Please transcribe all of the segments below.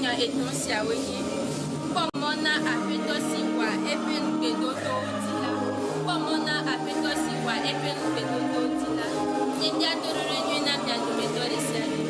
nya etɔ̃ siawoe nye, Kpɔ mɔ na Aƒetɔ si wɔa eƒe ŋugbedodowo dzi la. Kpɔ mɔ na Aƒetɔ si wɔa eƒe ŋugbedodowo dzi la. Míedia toɖoɖo nyui na mia dometɔ ɖe sia ɖe.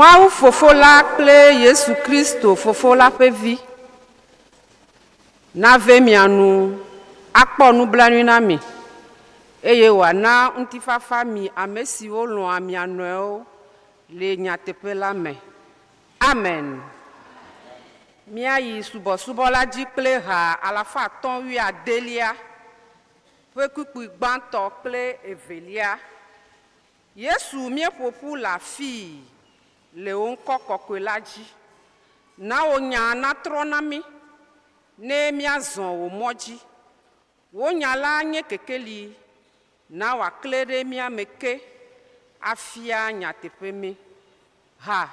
Mawu Fofo la kple Yesu Kristo Fofo la ƒe Vi nave mia nu, akpɔ nublanui na mi, eye wòana ŋutifafa mi ame siwo lɔ̃a mia nɔewo le nyateƒe la me. Amen. Míayi subɔsubɔ la dzi kple ha alafa atɔ̃ wuiadelia ƒe kpukpui gbãtɔ kple evelia. Yesu, míeƒo ƒu le afii le wò ŋkɔ kɔkɔe la dzi. Na wò nya natrɔ na mí, ne míazɔ wò mɔ dzi. Wò nya la nye kekeli, na wòaklẽ ɖe mía me ke, afia nyateƒe mí. Ha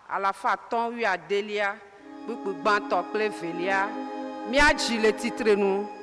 alafa atɔ̃ wuiadelia, kpukpui gbãtɔ kple evelia, míadzi le tsitrenu.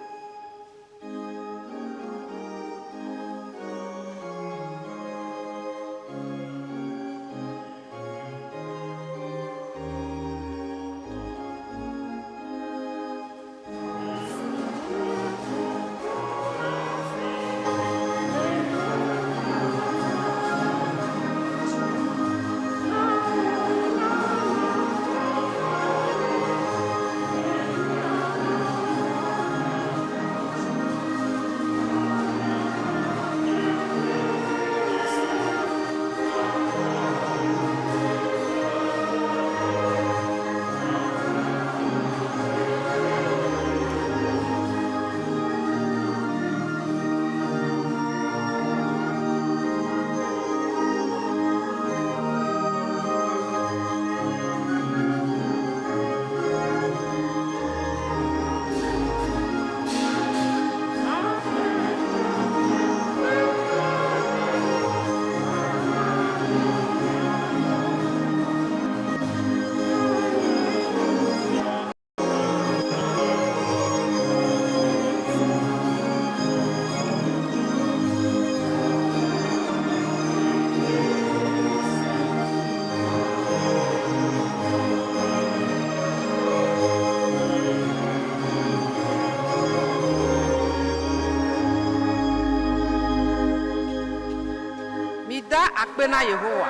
Mida akpe na Yehowa,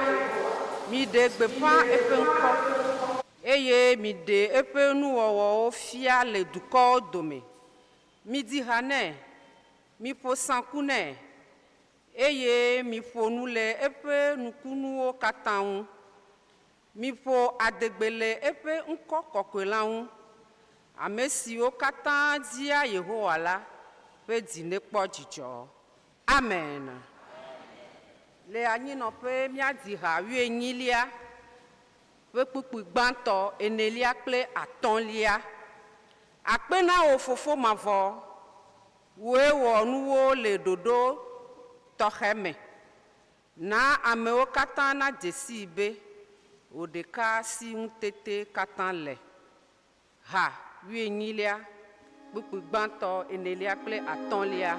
miɖe gbeƒã eƒe ŋkɔ, Eye miɖe eƒe nuwɔwɔwo fia le dukɔwo dome. Midi ha nɛ, miƒo saŋku nɛ, eye miƒo nu le eƒe nukunuwo katã ŋu. Miƒo adegbe le eƒe ŋkɔ kɔkɔe la ŋu. Ame siwo katã dia Yehowa la ƒe dzi nekpɔ dzidzɔ. Amen. Le anyinɔƒe míadi ha wuienyilia. Ƒe kpukpui gbãtɔ, enelia kple atɔ̃lia. Akpe na wò Fofo mavɔ, wòe wɔ nuwo le ɖoɖo tɔxɛ me. Na amewo katã nadze sii be wò ɖeka si ŋutete katã le. Ha wuienyilia, kpukpui gbãtɔ, enelia kple atɔ̃lia.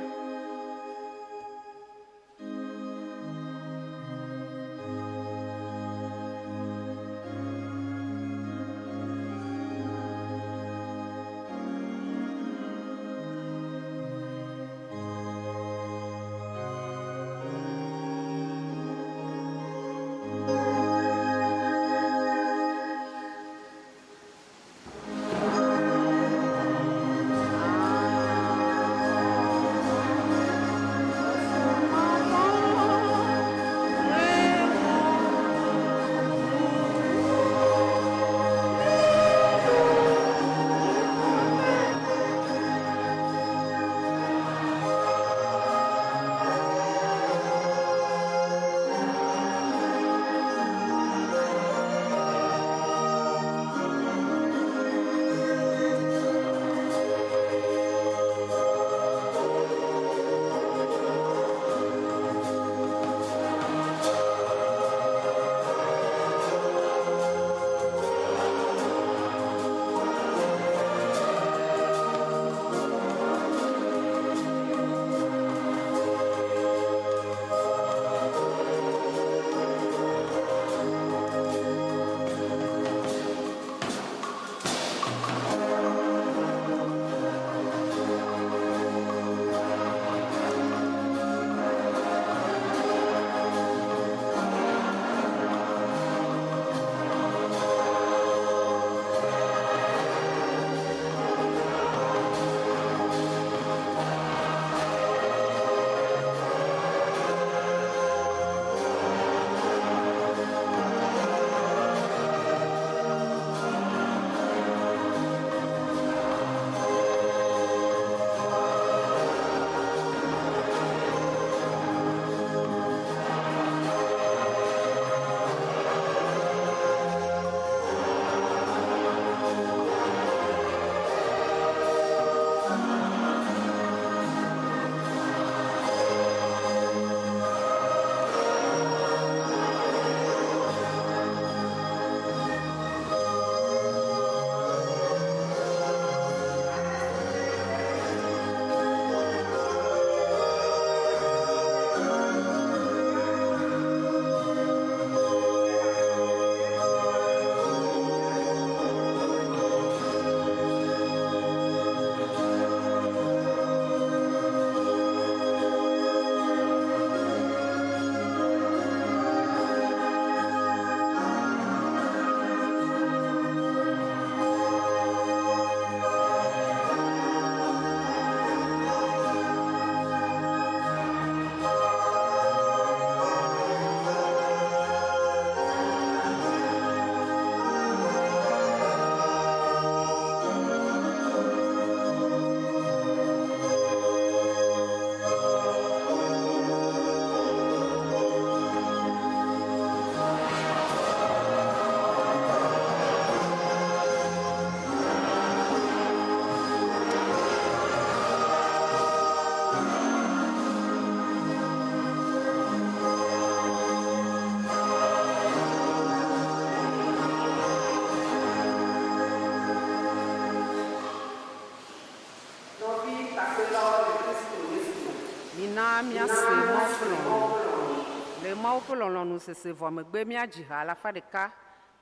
Míase Mawu ƒe lɔlɔ̃nu. Le Mawu ƒe lɔlɔ̃nu sese vɔ megbe míadzi ha alafa ɖeka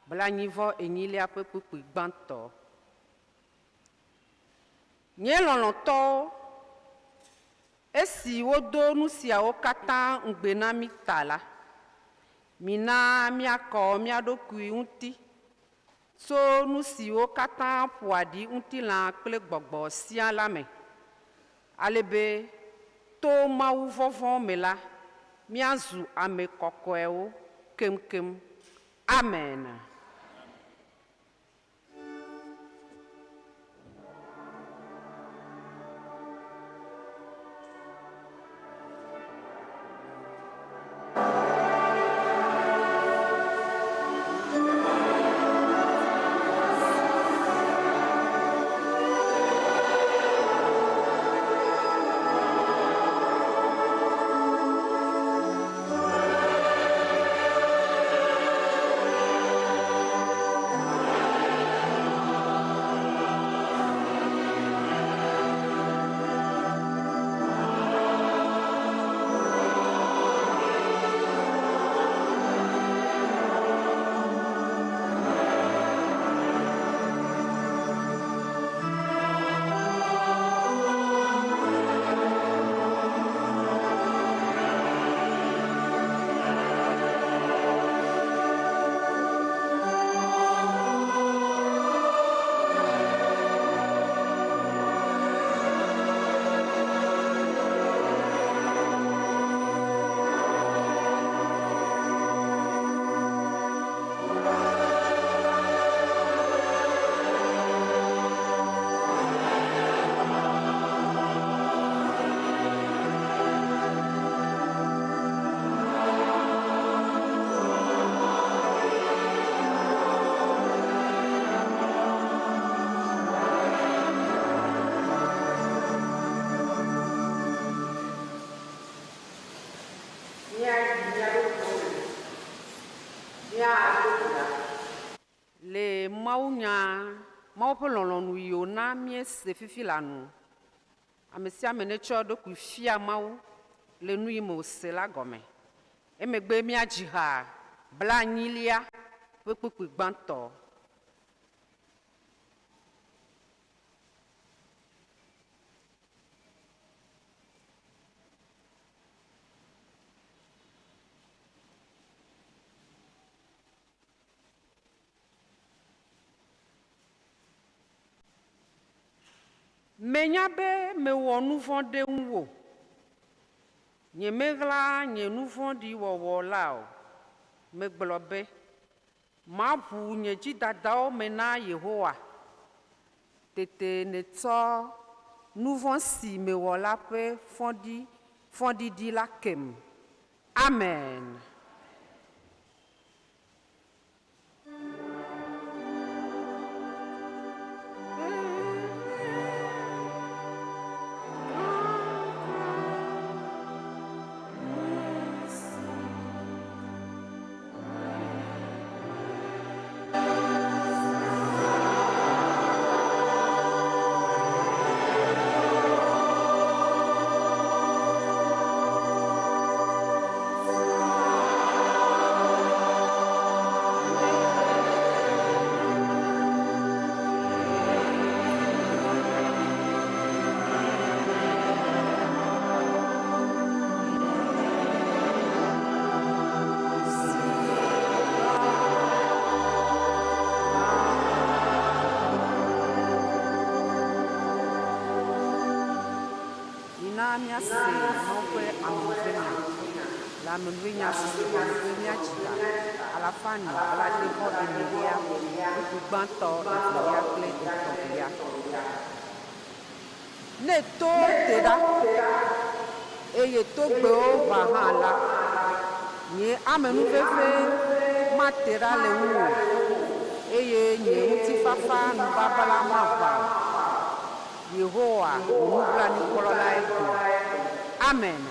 blaenyi-vɔ-enyilia ƒe kpukpui gbãtɔ. Nye lɔlɔ̃tɔwo, esi wodo nu siawo katã ŋugbe na mí ta la, mina míakɔ mía ɖokui ŋuti tso nu siwo katã ƒoa ɖi ŋutilã kple gbɔgbɔ siaa la me, ale be to Mawu vɔvɔ̃ me la, míazu ame kɔkɔewo keŋkeŋ. Amen. Le mawunya Mawu ƒe lɔlɔ̃nu yi wòna míese fifi la nu. Ame sia ame netsɔ eɖokui fia Mawu le nu yi me wòse la gɔme. Emegbe míadzi ha blaenyilia ƒe kpukpui gbãtɔ. Menya be mewɔ nu vɔ̃ ɖe ŋuwò. Nyemeɣla nye nu vɔ̃ɖi wɔwɔ la o. Megblɔ be, Maʋu nye dzidadawo me na Yehowa. Tete nètsɔ nu vɔ̃ si mewɔ la ƒe fɔɖiɖi la kem. Amen. Mina míase Mawu ƒe amenuvenya. Le amenuvenya si gɔme míadzi ha alafa ene blaade-vɔ-enelia, kpukpui gbãtɔ, evelia kple etɔ̃lia. Ne towo te ɖa, eye togbewo ʋã hã la, nye amenuveve mate ɖa le ŋuwò o, eye nye ŋutifafa nubabla maʋã o. Yehowa, wò nublanuikplɔlae gblɔe. Amen.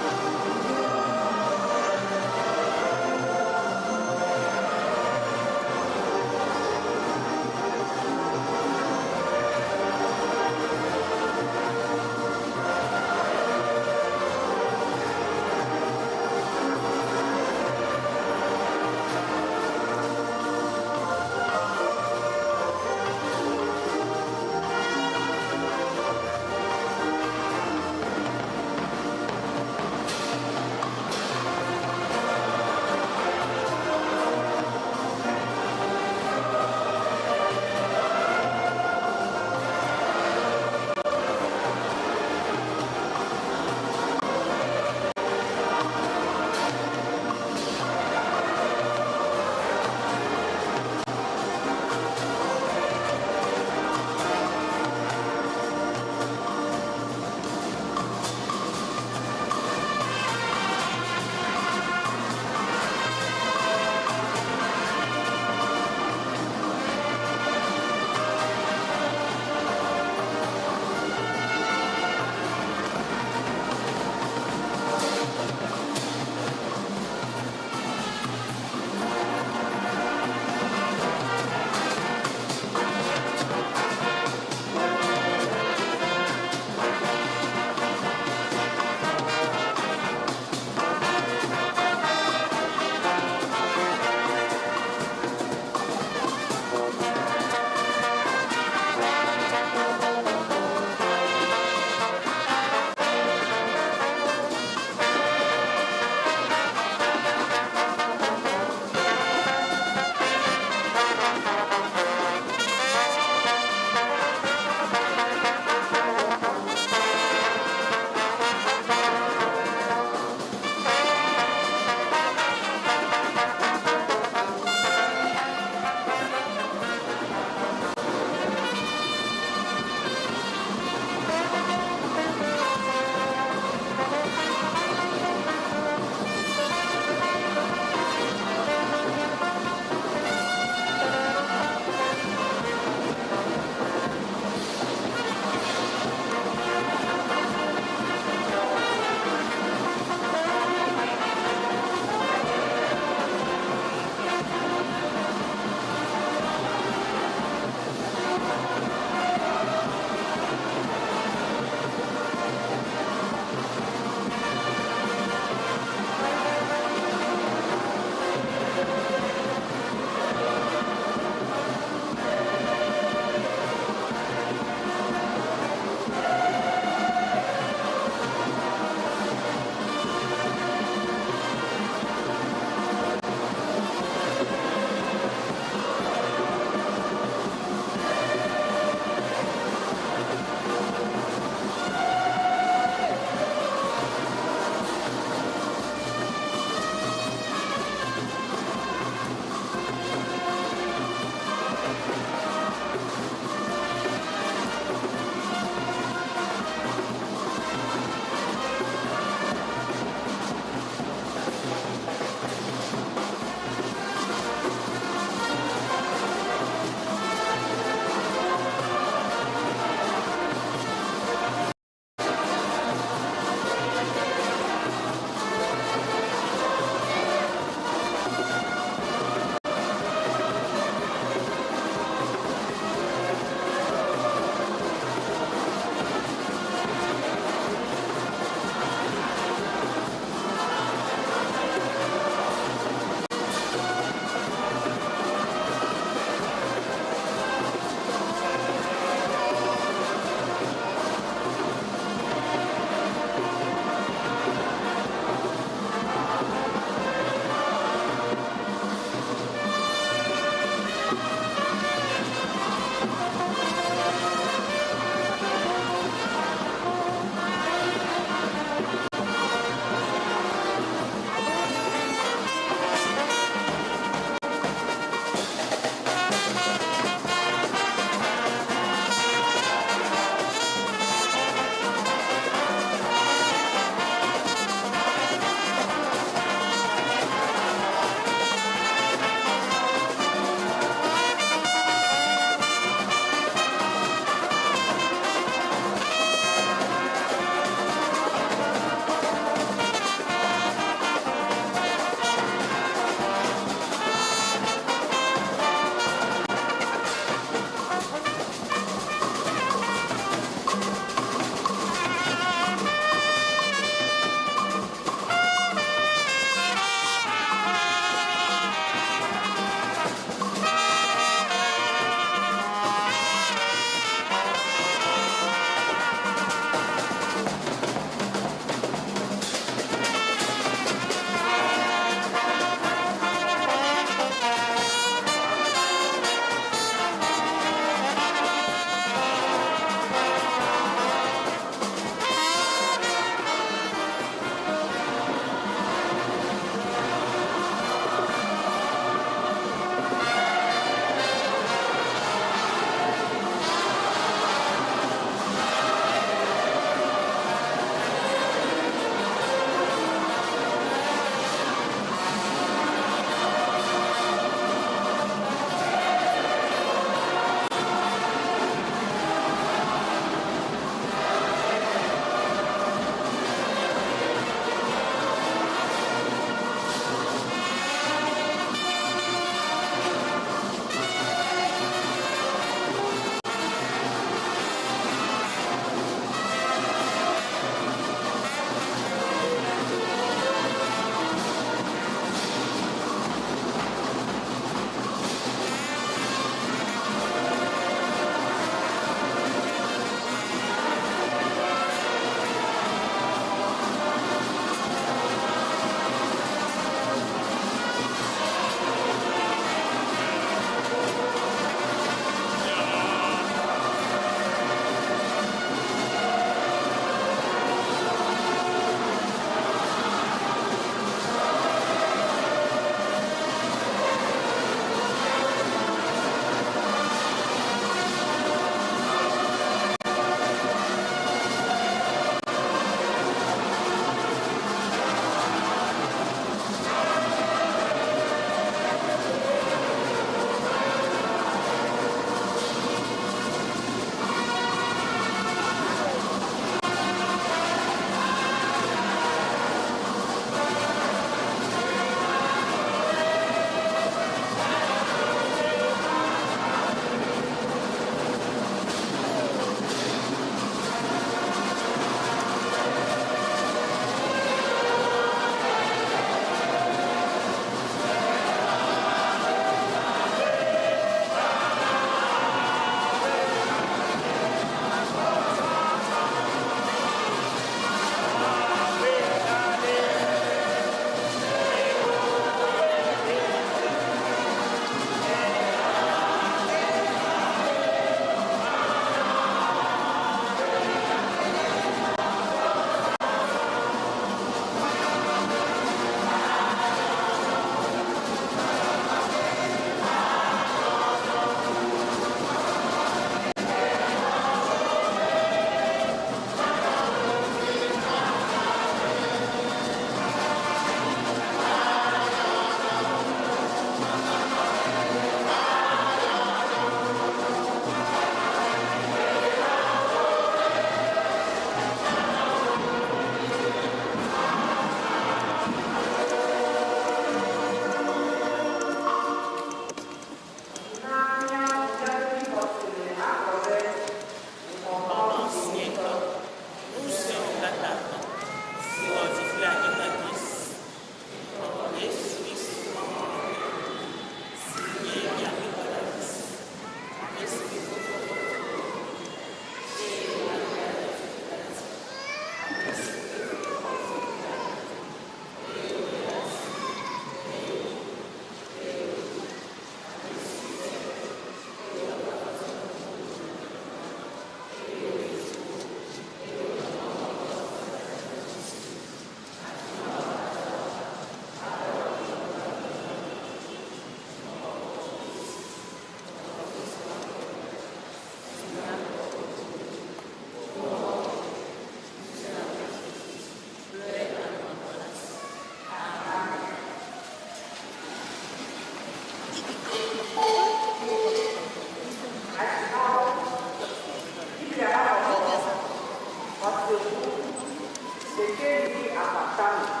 Keke yi aʋa tame.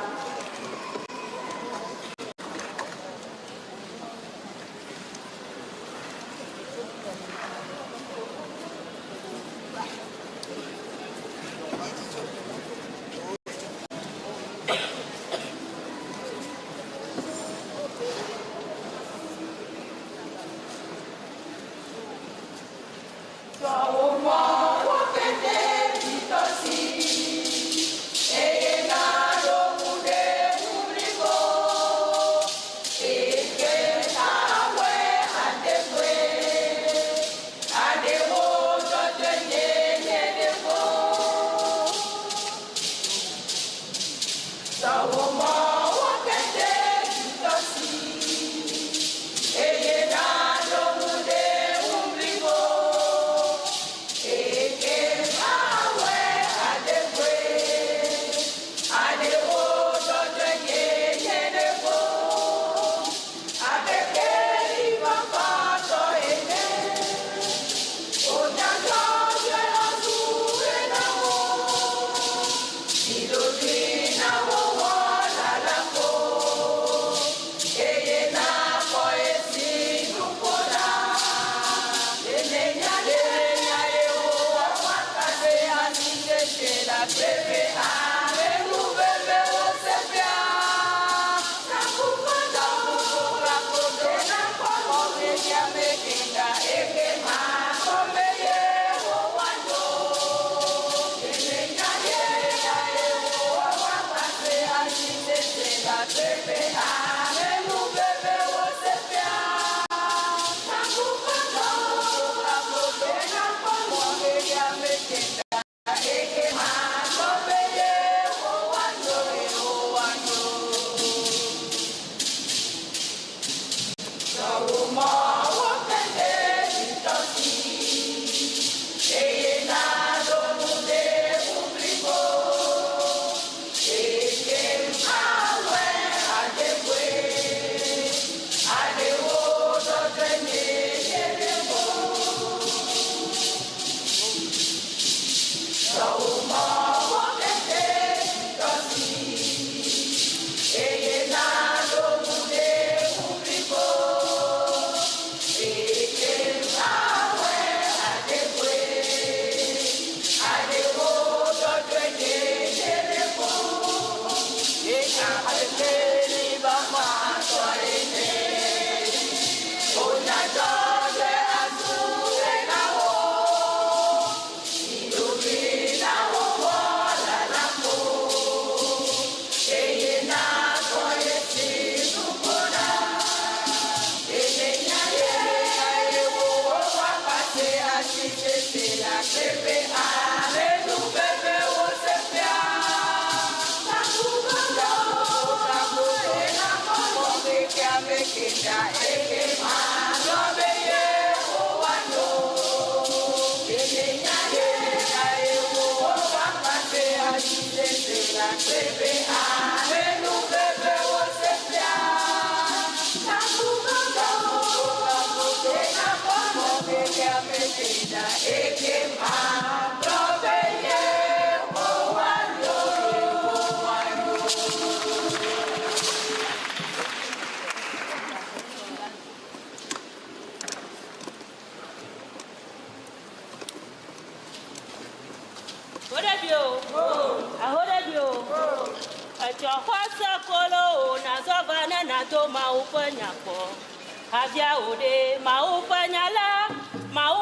Na do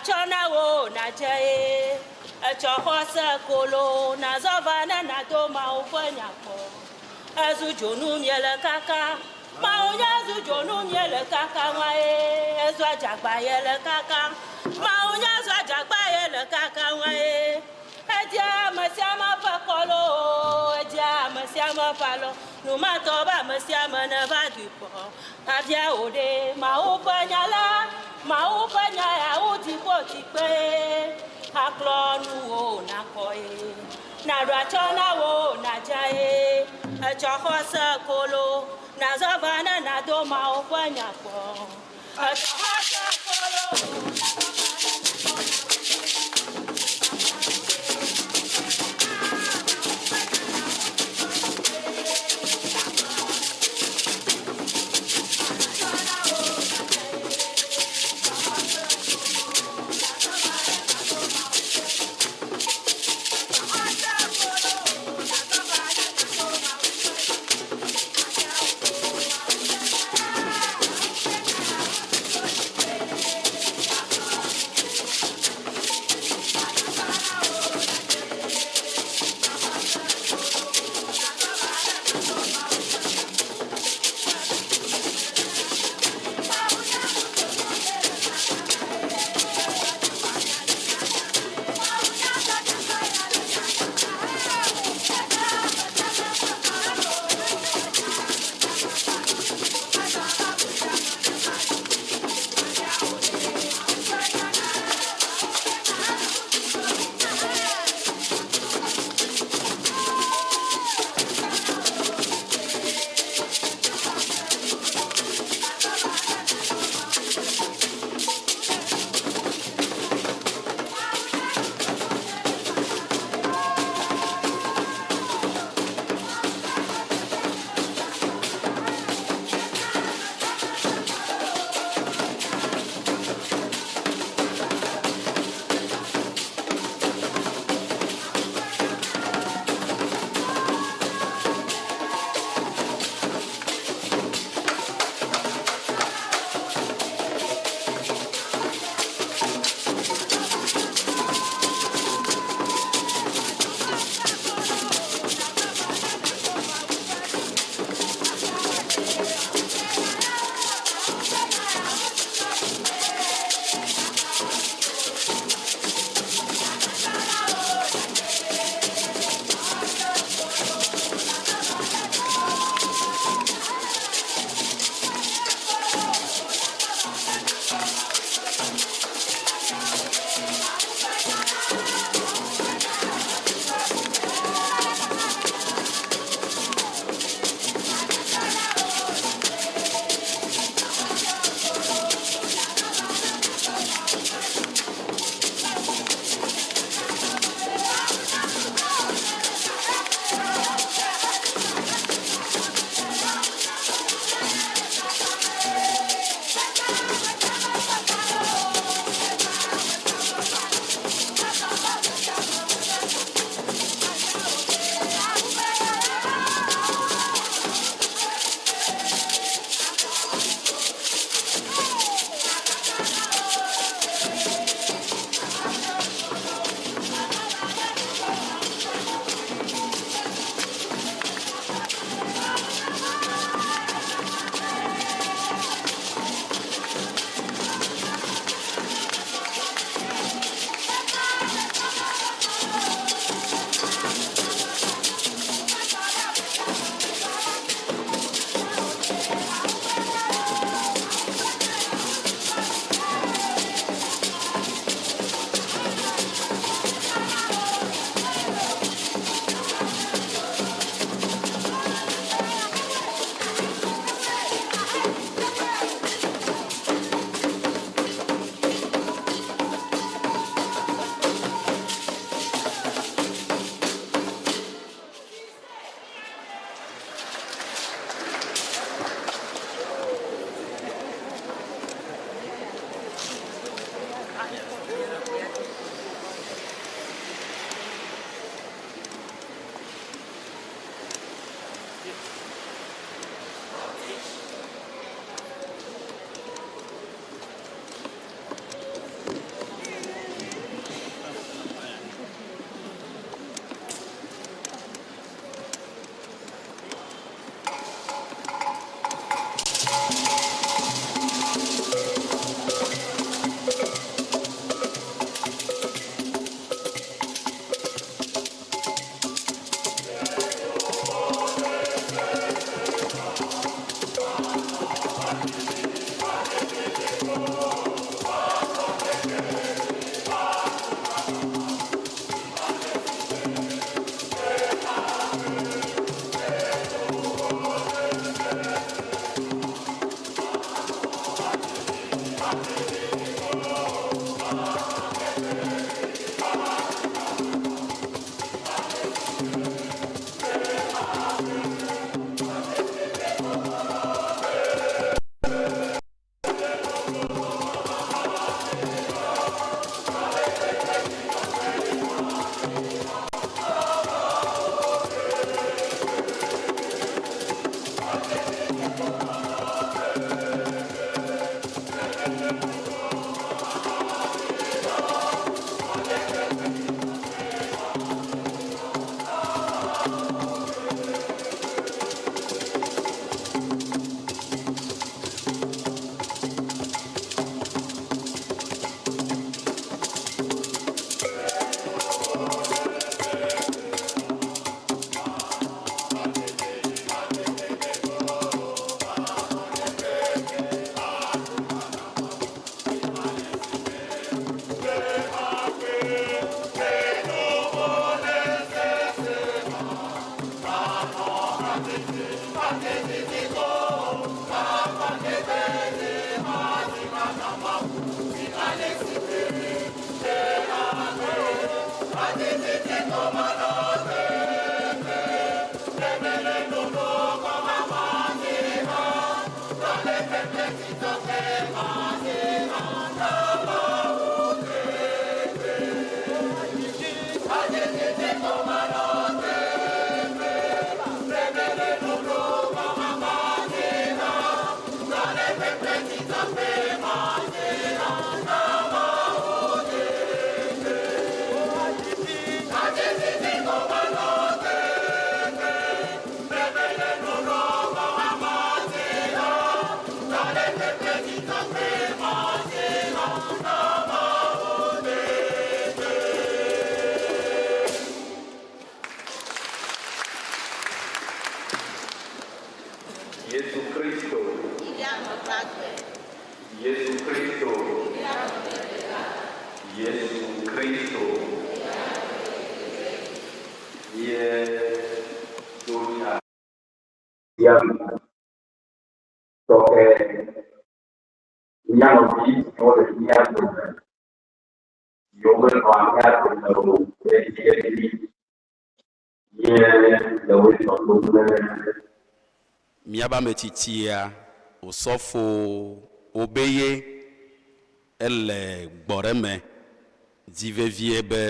ma o ƒe nya kpɔ. Etsɔ xɔse kolo, nazɔ va ne. Yesu Kristo. Yesu Kristo. Yesu Kristo. Ye do ya tɔxɛ mía nɔvi siwo le mía dome siwo menɔa mía dome o edziedzi ye le wo zɔ dom ne Míabe ametsitsia osɔfo wobeye ele gbɔ ɖe me di vevie be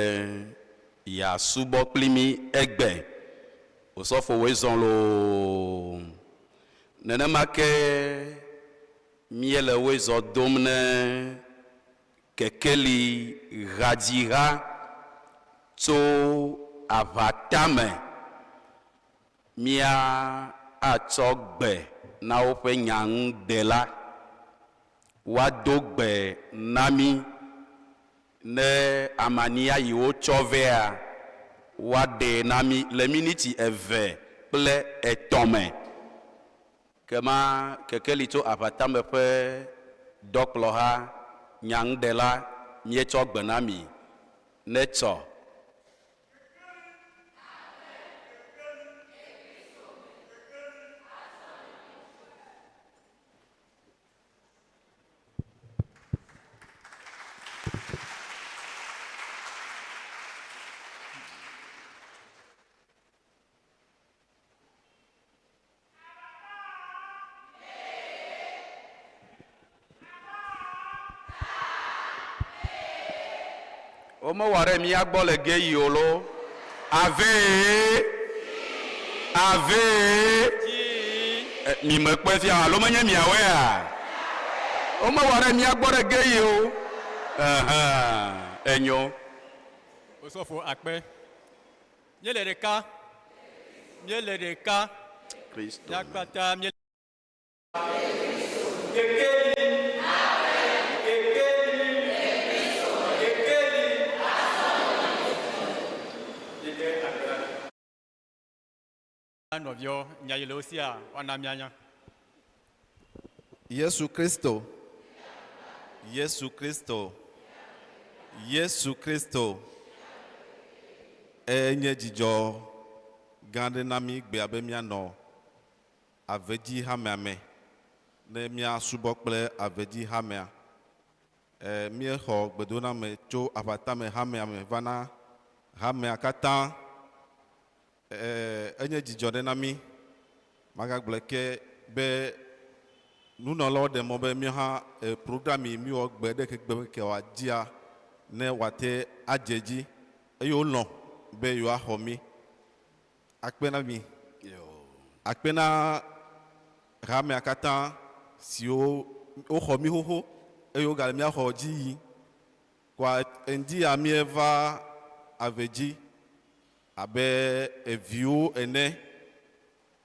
yeasubɔ kpli mí egbe. Osɔfo woe zɔ loo. Nenema ke míele woe zɔ dom ne kekeli hadziha tso aʋatame mía atsɔ gbe na woƒe nyaŋuɖela. Woado gbe na mí ne amania yi wotsɔ vɛa, woaɖee na mí le miniti eve kple etɔ̃ me. Kema kekeli tso aʋatame ƒe dɔkplɔha nyaŋuɖela míetsɔ gbe na mi netsɔ. Womewɔ ɖe mía gbɔ le ge yi o lo. Ave! Ave! Mi mekpɔe fia o alo menye miawoea? Womewɔ ɖe mía gbɔ ɖe ge yi o. Ɛhɛn, enyo. Osɔfo akpe. Míele ɖeka. Míele ɖeka. Kristo. Mía kpata míele. Kekeli. Kekeli. Kekeli. Míede akpe na nɔviwo nya yi le wo sia woana míanya. Yesu Kristo. Yesu Kristo. Yesu Kristo. Enye dzidzɔ gã aɖe na mí gbea be míanɔ avedzi hamea me ne míasubɔ kple avedzi hamea. E, míexɔ gbedoname tso aʋatame hamea me va na hamea katã. E, enye dzidzɔ ɖe na mí. Magagblɔe ke be Nunɔlawo ɖe mɔ be míawo hã e program yi míwɔ gbe ɖe ke gbe ke wòadzia ne wòate adze edzi eye wolɔ̃ be yewoaxɔ mí. Akpe na mi. Akpe na hamea katã siwo woxɔ mí xoxo eye wogale mía xɔ dzi yim. Kɔa ŋdi ya míeva ave dzi abe eviwo ene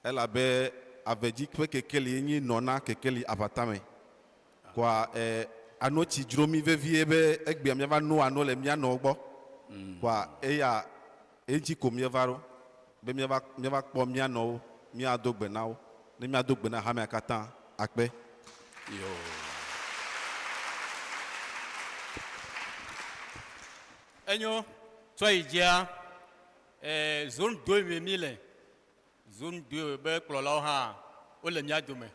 elabe ave dzi ƒe kekeli nyi nɔ na kekeli aʋatame. Kɔa e anotsi dzro mí vevie be egbea míava no ano le mía nɔwo gbɔ. Kɔa eya eŋuti ko míeva ɖo be míava míava kpɔ mía nɔwo, míado gbe na wo ne míado gbe na hamea katã. Akpe. Yo. Enyo tsɔ yi dzia eh, zone 2 me mi le. Zone 2 be kplɔlawo hã wole mía dome.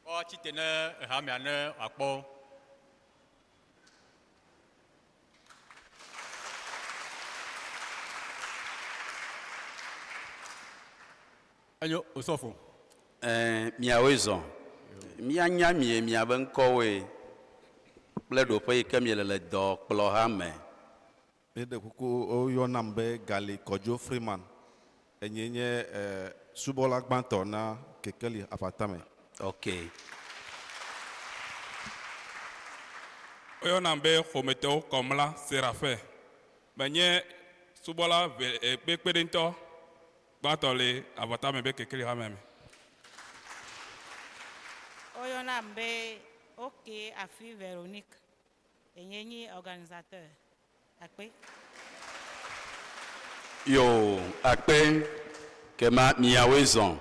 Woatsi te ne hamea ne wòakpɔ wo. Enyo osɔfo. Ɛ̃, miawoe zɔ. Míanya mie miabe ŋkɔwoe kple ɖoƒe yi ke miele le dɔkplɔha me. Míeɖe kuku woyɔnam be Gali Kɔdzo Freeman. Enyee nye e subɔla gbãtɔ na Kekeli Aʋatame. Ok. Woyɔnam be Ƒometɔwo Kɔmla Seraphim. Menye subɔla ve e kpekpeɖeŋutɔ gbãtɔ le Aʋatame be Kekeli Hame me. Woyɔnam be Ok Afi Veronique. Enye nyi organisateur. Akpe. Yo, akpe. Kema miawoe zɔ.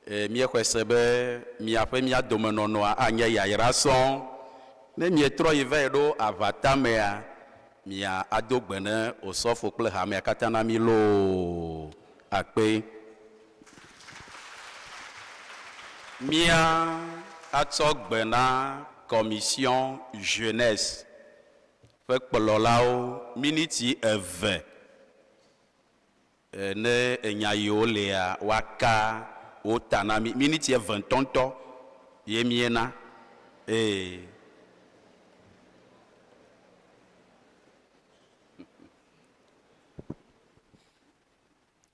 E, míexɔe se be miaƒe mía domenɔnɔa anye yayra sɔŋ. Ne mietrɔ yi vae ɖo aʋatamea, mia ado gbe ne osɔfo kple hamea katã na mí loo. Akpe. Mía atsɔ gbe na Commission Jeunesse ƒe kplɔlawo miniti eve ne enya yiwo lia woaka wo ta na mí. Miniti eve ŋutɔŋutɔ ye míena. Ee.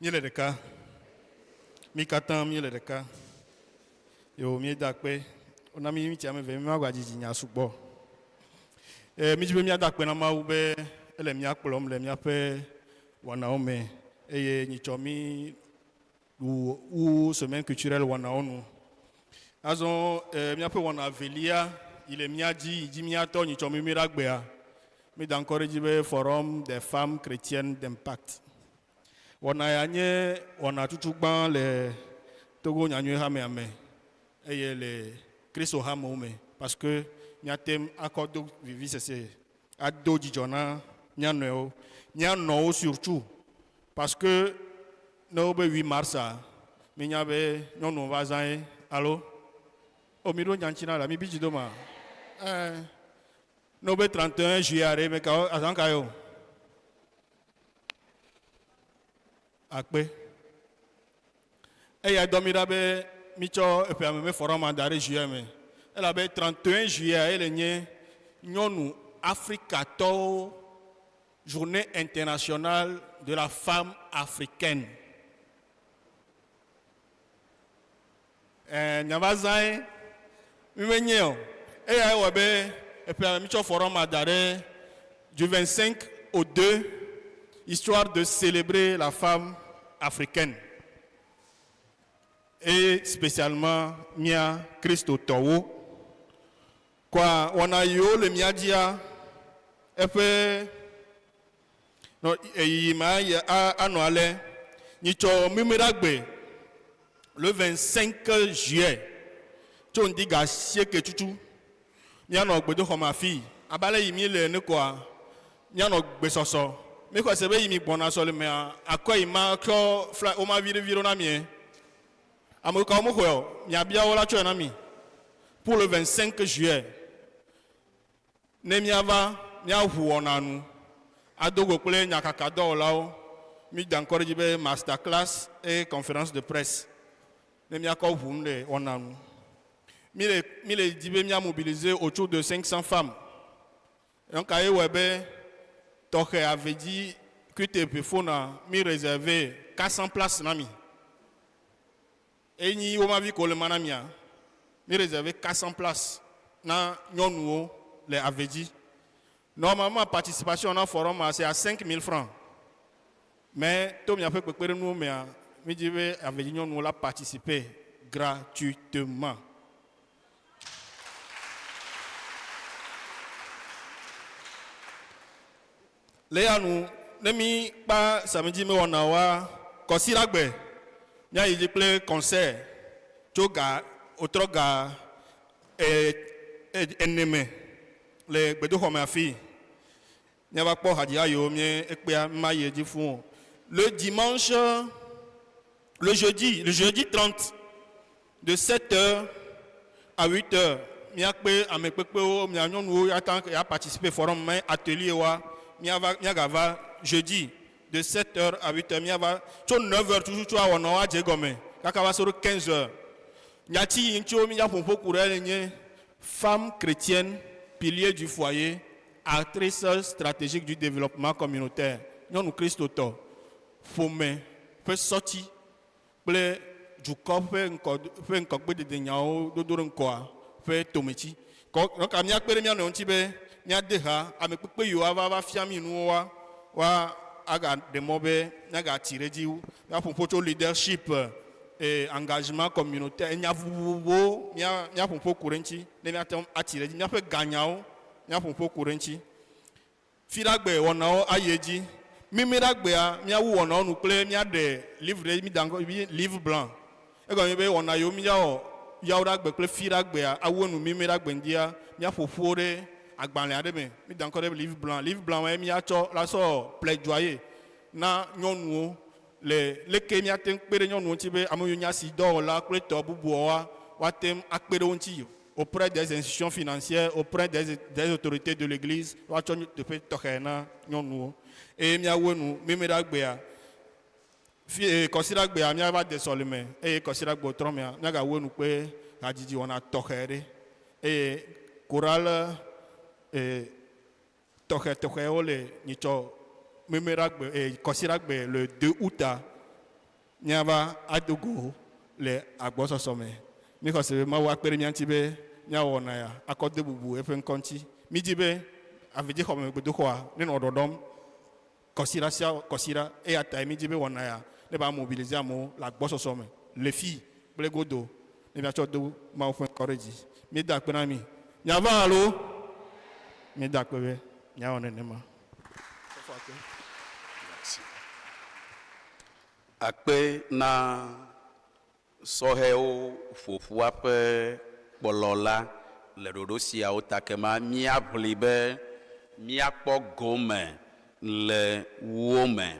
Míele ɖeka. Mí katã míele ɖeka. Yo míeda akpe. Wona mí miniti ame eve mímagba dzidzi nya sugbɔ. E, mídzi be míada akpe na Mawu be ele mía kplɔm le míaƒe wɔnawo me eye nyitsɔ mí wu wu semaine culturelle wɔnawo nu. Azɔ e, míaƒe wɔna evelia yi le mía dzi yi dzi míatɔ nyitsɔ mí míɖe agbea. Mída ŋkɔ ɖe edzi be Forum des femmes chrétiennes d'impact. Wɔna ya nye wɔna tutu gbã le Togo Nyanyui hamea me eye le Kristo hamewo me parce que míate akɔ do vivisese ado dzidzɔ na mía nɔewo, mía nɔwo surtout parce que ne wobe 8 mars-a, mínya be nyɔnuwo va zã ye alo? O míɖo nya ŋuti na la, míbi dzi do ma? Ɛ̃. Ne wobe 31 juillet ɖe, meka azã ka ye o? Akpe. Eya dɔ mi ɖa be mitsɔ eƒea me me forum da ɖe juillet me. Elabe 31 juillet ye le nye nyɔnu Afrikatɔwo journée internationale de la femme africaine. Ɛɛ, miava zãe. Mi menye o. Eyae wɔe be eƒea me mitsɔ forum da ɖe du 25 au 2 histoire de célébrer la femme africaine et spécialement mía Kristotɔwo. Kɔa wɔna yiwo le mía dzia eƒe nɔ eyiyi ma anɔ ale nyitsɔ mimiɖagbe le 25 juillet tso ŋdi ga asieke tutu míanɔ gbedoxɔ me afii abe ale yi míele ene koa míanɔ gbesɔsɔ. Míxɔe se be yi mi gbɔna sɔlemea akɔe yi ma tsɔ fla woma viɖe viɖewo na mie. Ame kawo mexɔe o miabia wo la tsɔe na mi pour le 25 juillet. Ne míava míaʋu wɔna nu ado go kple nyakakadɔwɔlawo, mída ŋkɔ ɖe edzi be master class et conférence de presse ne míakɔ ʋu nu le wɔna nu. Mi le mi le di be mía mobiliser autour de 500 femmes. Donc ye wɔe be tɔxɛ avedzi culte ƒefona mi réserver 400 places na mi. Enyi womavi ko le ma na mia. Mi réserver 400 places na nyɔnuwo le avedzi. Normalement participation na forum ma c'est à 5000 francs. Mais to miaƒe kpekpeɖeŋuwo mea, mi dzi be avedzi nyɔnuwo la participer gratuitement. Le ya nu, ne mi kpa samedi mewɔna oa, kɔsiɖagbe míayi dzi kple concert tso ga wotrɔ ga e, e, ene me le gbedoxɔ me afii. Míava kpɔ hadziha yiwo mí ekpea mayi edzi fũ o. Le dimanche, le jeudi, le jeudi 30 de 7 heures à 8 heures, míakpe ame kpekpewo, mia nyɔnuwo katã ya participer forum me atelier wa, míava míagava jeudi de 7 heures à 8 heures, míava tso 9 heures tututu awɔ nɔ woadze egɔme kaka va se ɖo 15 heures. Nyati yi ŋuti wo míaƒo ƒo ku ɖe nye femme chrétienne pilier du foyer actrice stratégique du développement communautaire, nyɔnu kristotɔ, ƒome ƒe sɔti kple dukɔ ƒe ŋkɔ ƒe ŋkɔgbededenyawo dodo ɖe ŋkɔa ƒe tometsi. Kɔ ɖɔka míakpe ɖe mía nɔewo ŋuti be míade ha ame kpekpe yiwo ava va fia mí nuwo wa woa agaɖe mɔ be míagatsi ɖe edzi wu. Míaƒo ƒo tso leadership et engagement communautaire, enya vovovowo mía míaƒo ƒo ku ɖe eŋuti ne míate ŋu atsi ɖe edzi. Míaƒe ganyawo míaƒo ƒo ku ɖe eŋuti. Fiɖagbe wɔnawo ayi edzi. Mimiɖagbea, míawu wɔnawo nu kple míaɖe livre ɖe mída ŋkɔ be livre blanc. Egɔme nye be wɔna yiwo míawɔ Yawoɖagbe kple Fiɖagbea awu enu Mimiɖagbe ŋdia, míaƒo ƒu wo ɖe agbalẽ aɖe me. Mída ŋkɔ ɖe be livre blanc. Livre blanc mae míatsɔ la sɔ plaidoyer na nyɔnuwo le leke míate ŋu kpe ɖe nyɔnuwo ŋuti be ame yiwo nye asidɔwɔla kple tɔ bubuawoa, woate ŋu akpe ɖe wo ŋuti auprès des institutions financières, auprès des, des autorités de l'église, woatsɔ teƒe tɔxɛ na nyɔnuwo. Eye míawu enu Memleɖagbea, fi e, Kɔsiɖagbea míava de sɔleme eye Kɔsiɖagbe wòtrɔ mea, míagawu enu kple hadzidzi wɔna tɔxɛ ɖe. Eye chorale e, tɔxɛtɔxɛwo le nyitsɔ Memleɖagbe e, Kɔsiɖagbe le 2 août Míava ado go le agbɔsɔsɔ me. Míxɔ se be Mawu akpe ɖe mía ŋuti be míawɔ wɔna ya akɔ de bubu eƒe ŋkɔ ŋuti. Mídi be avidzixɔme gbedoxɔa nenɔ ɖɔɖɔm kɔsiɖa sia kɔsiɖa. Eya tae mídi be wɔna ya neva mobilize amewo le agbɔsɔsɔ me le fii kple egodo ne míatsɔ do Mawu ƒe ŋkɔ ɖe dzi. Míeda akpe na mi. Miava alo? Míeda akpe be miawɔ nenema. Akpe na sɔhɛwo ƒoƒua ƒe kplɔla le ɖoɖo siawo ta kema míaʋli be míakpɔ gome le wo me.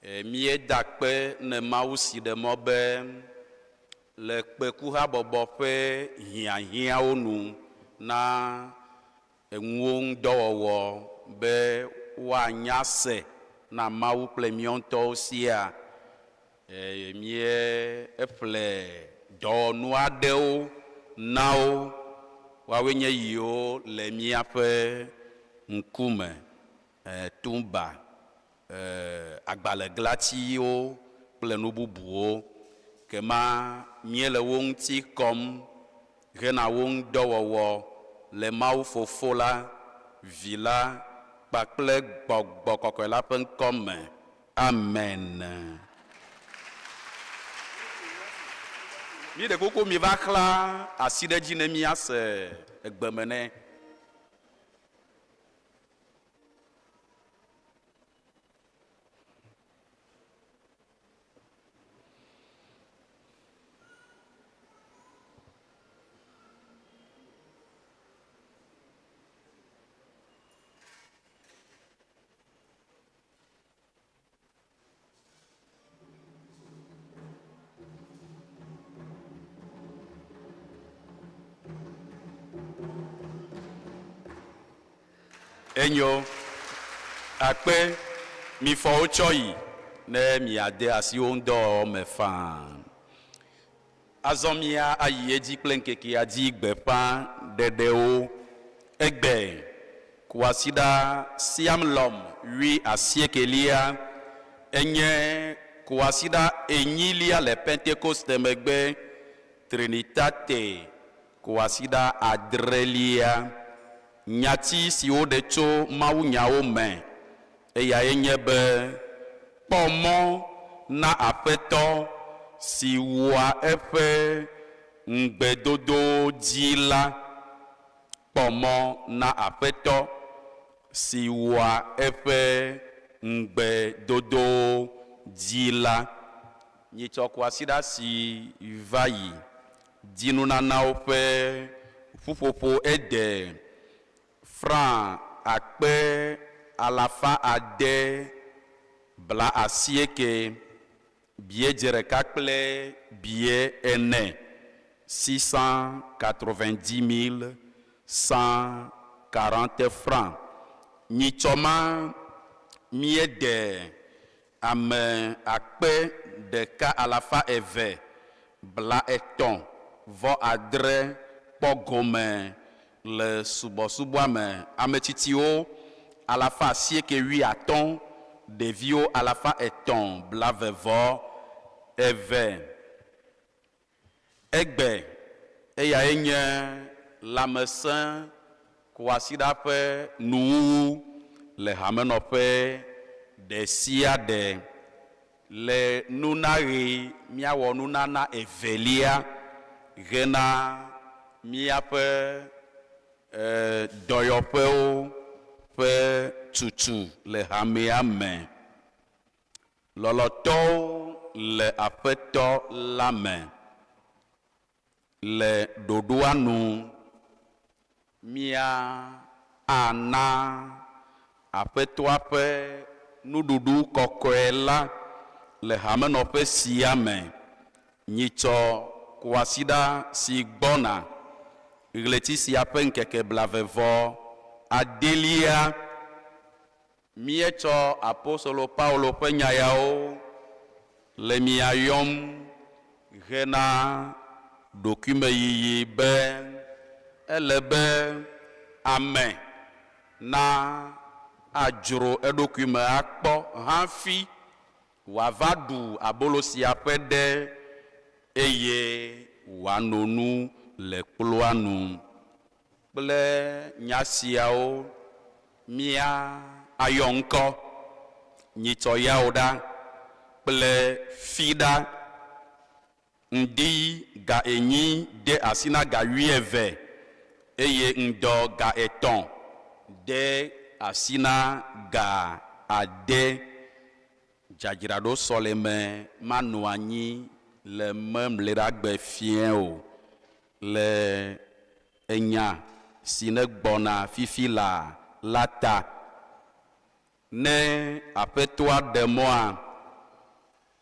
Míeda akpe ne Mawu si ɖe mɔ be le kpekuhabɔbɔ ƒe hiahiãwo nu na enuwo ŋudɔwɔwɔ be woanya se na Mawu kple míawo ŋutɔwo siaa. Míeƒle dɔwɔnu aɖewo na wo, woawoe nye yiwo le míaƒe ŋkume, tumba, agbalẽglatiwo kple nu bubuwo. Kema míele wo ŋuti kɔm hena wo ŋudɔwɔwɔ le Mawu Fofo la, Vi la, kpakple Gbɔgbɔ Kɔkɔe la ƒe ŋkɔ me. Amen. Míɖe kuku miva xlã asi ɖe edzi ne míase egbe me nɛ. Enyo, akpe, mifɔ wo tsɔ yi ne miade asi wo ŋudɔwɔwɔ me faa. Azɔ mía ayi edzi kple ŋkekea dzi gbeƒã ɖeɖewo. Egbe, kwasiɖa Siamlɔm wui asiekelia, enye kwasiɖa enyilia le Pentekoste megbe, Trinitate kwasiɖa adrelia. Nyati si woɖe tso mawunyawo me eyae nye be, Kpɔ mɔ na Aƒetɔ si wɔa eƒe ŋugbedodowo dzi la. Kpɔ mɔ na Aƒetɔ si wɔa eƒe ŋugbedodowo dzi la. Nyitsɔ kwasiɖa si va yi dzinunanawo ƒe ƒuƒoƒo ede franc akpe alafa ade bla asieke, biedze ɖeka kple bie ene, 690 140 francs. Nyitsɔ ma míede ame akpe ɖeka alafa eve bla etɔ̃ vɔ adre kpɔ gome le subɔsubɔa me, ame tsitsiwo alafa asieke wuiatɔ̃, ɖeviwo alafa etɔ̃ blave vɔ eve. Egbe eyae nye lãmesẽ kwasiɖa ƒe nuwuwu le hamenɔƒe ɖesiaɖe. Le nunaɣi míawɔ nunana evelia hena míaƒe dɔyɔƒewo ƒe tutu le hamea me. Lɔlɔ̃tɔwo le Aƒetɔ la me. Le ɖoɖoa nu, mía ana Aƒetɔa ƒe nuɖuɖu kɔkɔe la le hamenɔƒe sia me nyitsɔ kwasiɖa si gbɔna, ɣleti sia ƒe ŋkeke blave vɔ adelia. Míetsɔ apostolo Paulo ƒe nya yawo le mia yɔm hena ɖokuimeyiyi be ele be ame na adzro eɖokui me akpɔ hafi wòava ɖu abolo sia ƒe ɖe eye wòano nu le kplua nu. Kple nya siawo mía ayɔ ŋkɔ nyitsɔ yawo ɖa kple fi ɖa. Ŋdi ga enyi de asi na ga wuieve eye ŋdɔ ga etɔ̃ de asi na ga ade. Dzadzraɖo sɔleme manɔ anyi le Memleɖagbe fiẽ o. Le enya si nègbɔna fifi laa la ta. Ne Aƒetɔa ɖe mɔa,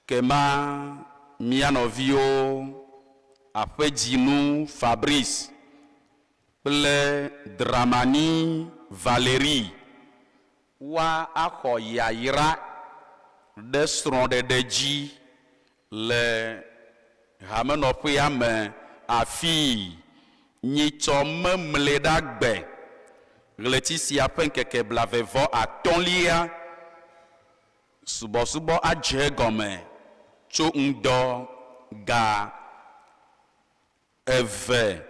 kema mía nɔviwo Aƒedzinu Fabrice kple Dramani Valérie woaxɔ yayra ɖe srɔ̃ɖeɖe dzi le hamenɔƒea me afii nyitsɔ Memleɖagbe, ɣleti sia ƒe ŋkeke blave vɔ atɔ̃lia. Subɔsubɔ adze egɔme tso ŋdɔ ga eve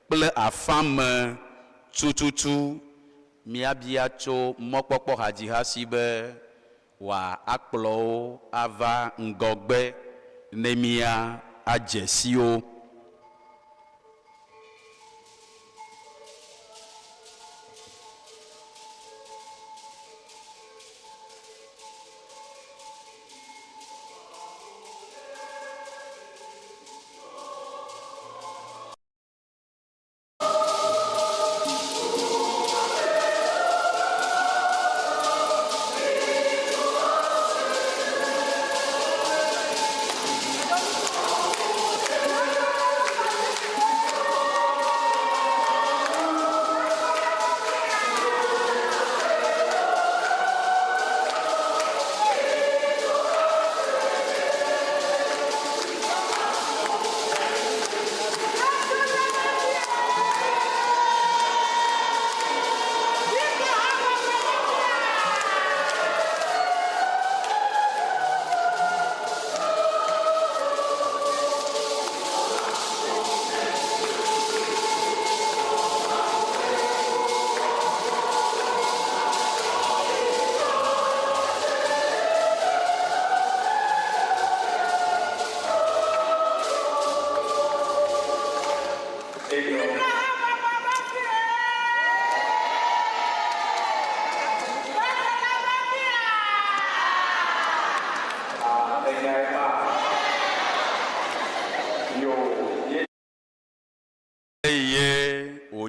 kple afã me tututu. Míabia tso mɔkpɔkpɔ hadziha si be wòakplɔ wo ava ŋgɔgbe ne mía adze si wo.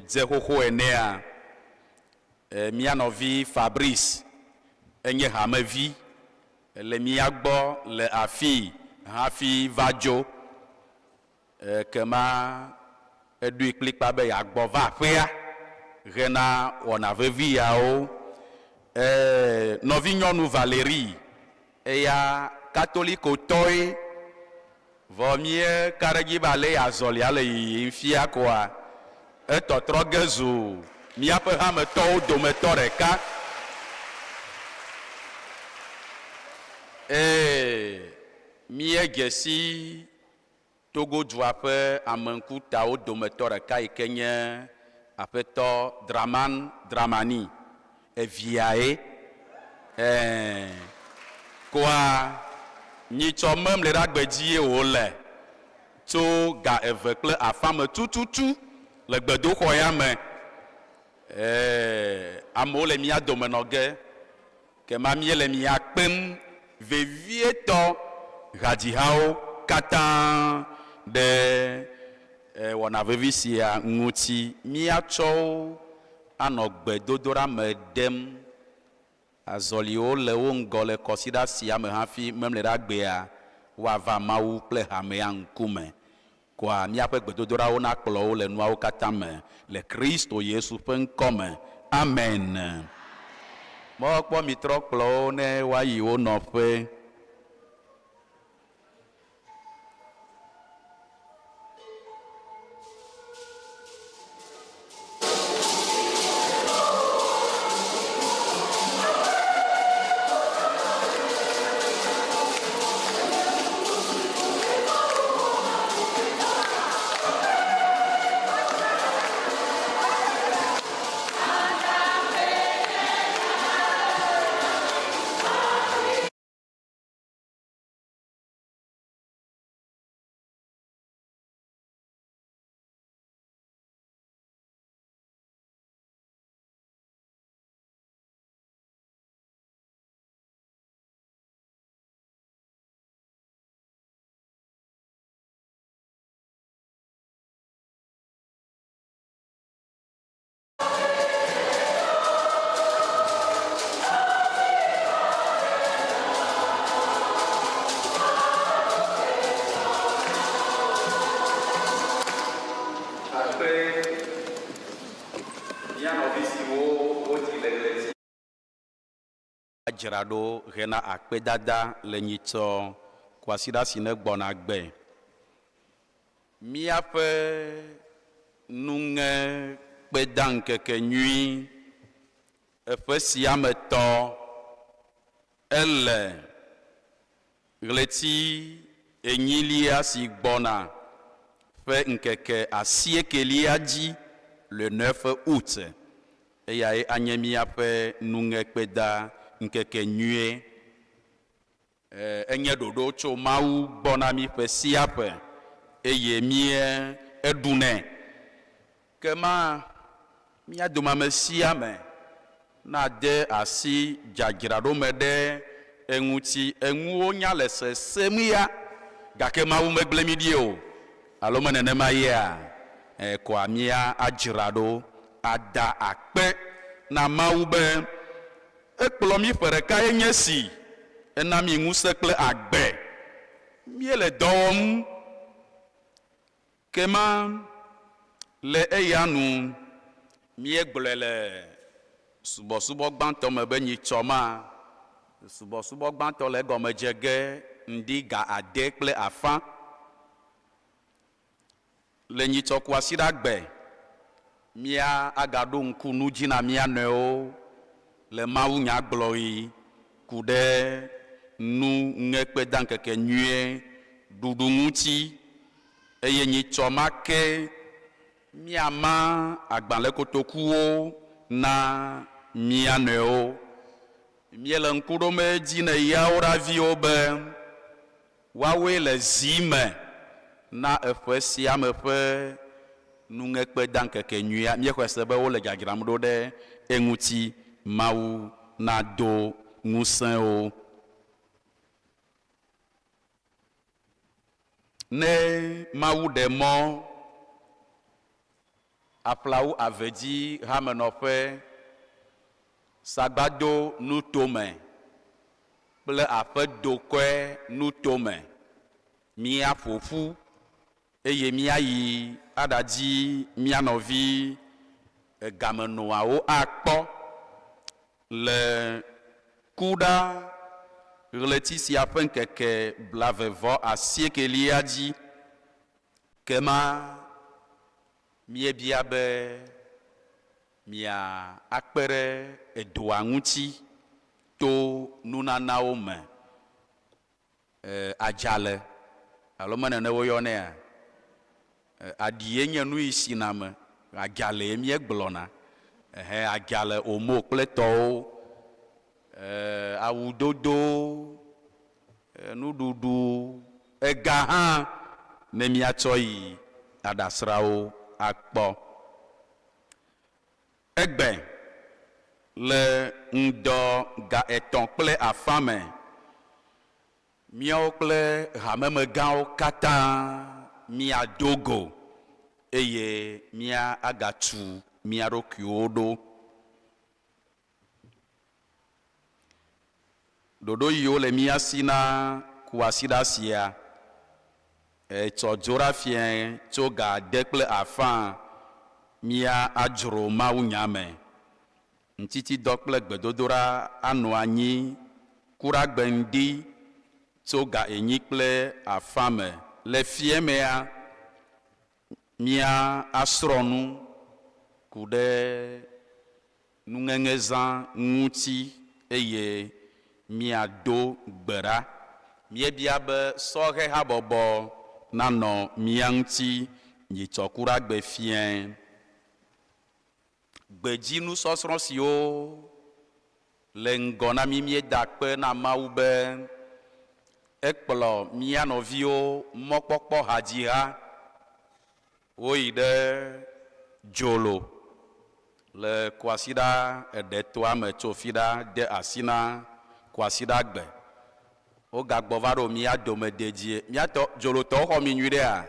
wòdze xoxo enea, e, mía nɔvi Fabrice enye hamevi le mía gbɔ le afii hafi va dzo. Ekema eɖoe kplikpaa be yeagbɔ va aƒea hena wɔna vevi yawo. E, nɔvinyɔnu Valerie, eya Katolikotɔe, vɔ míeka ɖe edzi be ale yi azɔlia le yiyim fia koa, etɔtrɔ ge zu míaƒe hametɔwo dometɔ ɖeka. E, míedze si Togo dua ƒe ame ŋkutawo dometɔ ɖeka yi ke nye Aƒetɔ Draman Dramani, eviae. Ɛ̃, koa nyitsɔ memle ɖe agbe dzie wòle tso ga eve kple afã me tututu le gbedoxɔ ya me. Ɛ̃, amewo le mía dome nɔ ge. Kema míele mia kpem vevietɔ hadzihawo katã ɖe wɔna vevi sia ŋuti. Míatsɔ wo anɔ gbedodoɖa me ɖem. Azɔliwo le wo ŋgɔ le kɔsiɖa sia me hafi Memleɖagbea woava Mawu kple hamea ŋkume. Koa míaƒe gbedodoɖawo nakplɔ wo le nuawo katã me le Kristo Yesu ƒe ŋkɔ me. Amen. Mɔkpɔ mitrɔ kplɔ wo ne woayi wo nɔƒe. Akpe mía nɔvi siwo wodzi le ɣleti. Dzra ɖo hena akpedada le nyitsɔ kwasiɖa si negbɔna gbe. Míaƒe nuŋekpedaŋkekenyui eƒe sia me tɔ ele ɣleti enyilia si gbɔna ƒe ŋkeke asiekelia dzi, le neuf août. Eyae anye míaƒe nuŋekpeda ŋkeke nyuie. Enye ɖoɖo tso Mawu gbɔ na mí ƒe sia ƒe, eye míeɖunɛ. Ke ma mía dome ame sia ame nade asi dzadzraɖo me ɖe eŋuti. Enuwo nya le sesẽm ya, gake Mawu megblẽ mí ɖi o. Alo me nenema yea? Ẽ, kɔa mía adzra ɖo ada akpe na Mawu be Ekplɔ mí ƒe ɖeka ye nye esi, ena mí ŋusẽ kple agbe. Míele dɔ wɔm kema le eya nu. Míegblɔe le subɔsubɔ gbãtɔ me be nyitsɔ ma, subɔsubɔ gbãtɔ le egɔme dze ge ŋdi ga ade kple afã. Le nyitsɔ Kwasiɖagbe, mía agaɖo ŋku nu dzi na mía nɔewo le mawunyagblɔɣi ku ɖe nu ŋekpedaŋkeke nyuie ɖuɖu ŋuti, eye nyitsɔ ma ke míama agbalẽkotokuwo na mía nɔewo. Míele ŋku ɖom edzi na yawoɖaviwo be Woawoe le zi me na eƒe sia me ƒe nuŋekpedaŋkekenyuia. Míexɔe se be wole dzadzram ɖo ɖe eŋuti. Mawu nado ŋusẽ wo. Ne Mawu ɖe mɔ. Aƒlawu Avedzi Hamenɔƒe, Sagbado Nutome kple Aƒedokɔe Nutome míaƒo ƒu eye míayi aɖadi mía nɔvi egamenɔawo akpɔ le Kuɖa ɣleti sia ƒe ŋkeke blavevɔ-asiekelia dzi. Kema míebia be mia akpe ɖe edoa ŋuti to nunanawo me. E, adzale, alo me nene woyɔnɛa? E, aɖie nye nuyi sina me, adzalee míegblɔna. Ɛhɛ, adzale, omo kple tɔwo, e, awudodo, e, nuɖuɖu, ega hã ne míatsɔ yi aɖasrã wo akpɔ. Egbe, le ŋdɔ ga etɔ̃ kple afã me, míawo kple hamemegãwo katã míado go eye míagatu mía ɖokuiwo ɖo. Ɖoɖo yiwo le mía si na kuasiɖa sia, etsɔ dzoɖa fiẽ tso ga ade kple afã mía adzro mawunya me. Ŋutitidɔ kple gbedodoɖa anɔ anyi kuɖagbe ŋdi tso ga enyi kple afã me. Le fiẽ mea, mía asrɔ̃ nu ku ɖe nuŋeŋezã ŋuti eye míado gbe ɖa. Míebia be sɔhɛhabɔbɔ nanɔ mía ŋuti nyitsɔ kuɖagbe fiẽ. Gbedzinusɔsrɔ̃ siwo le ŋgɔ na mí míeda akpe na Mawu be ekplɔ mía nɔviwo mɔkpɔkpɔ hadziha Woyi ɖe Dzolo le kwasiɖa eɖetoa me tso fiɖa de asi na kwasiɖagbe. Wogagbɔ va ɖo mía dome dedie. Mía tɔ, Dzolotɔwo xɔ mi nyuiɖea?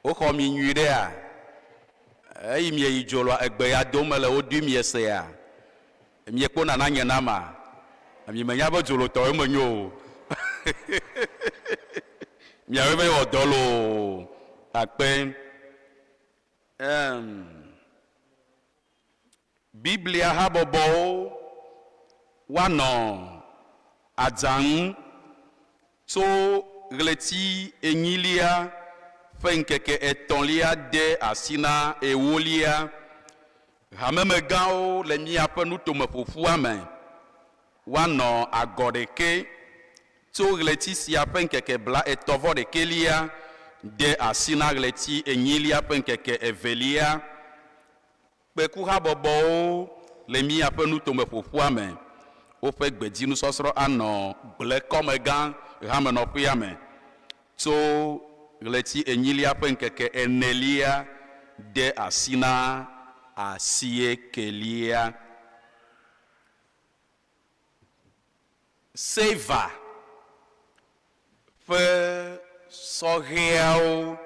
Woxɔ mi nyuiɖea? Eyi mieyi Dzoloa, egbe ya dom mele wodui miesea? Miekpɔ nana nye nama? Mi menya be Dzolotɔwoe menye o. Miawoe va yi wɔ dɔ loo. Akpe. Em. Biblia habɔbɔwo woanɔ adzaŋu tso ɣleti enyilia ƒe ŋkeke etɔ̃lia de asi na ewolia. Hamemegãwo le míaƒe nutome ƒoƒua me woanɔ agɔ ɖekɛ tso ɣleti sia ƒe ŋkeke blaetɔ̃ vɔ ɖekɛlia de asi na ɣleti enyilia ƒe ŋkeke evelia. Kpekuhabɔbɔwo le míaƒe nutome ƒoƒua me. Woƒe gbedzinusɔsrɔ̃ anɔ gblẽkɔmegã hamenɔƒea me tso ɣleti enyilia ƒe ŋkeke enelia de asi na asiekelia. Seva ƒe sɔhɛawo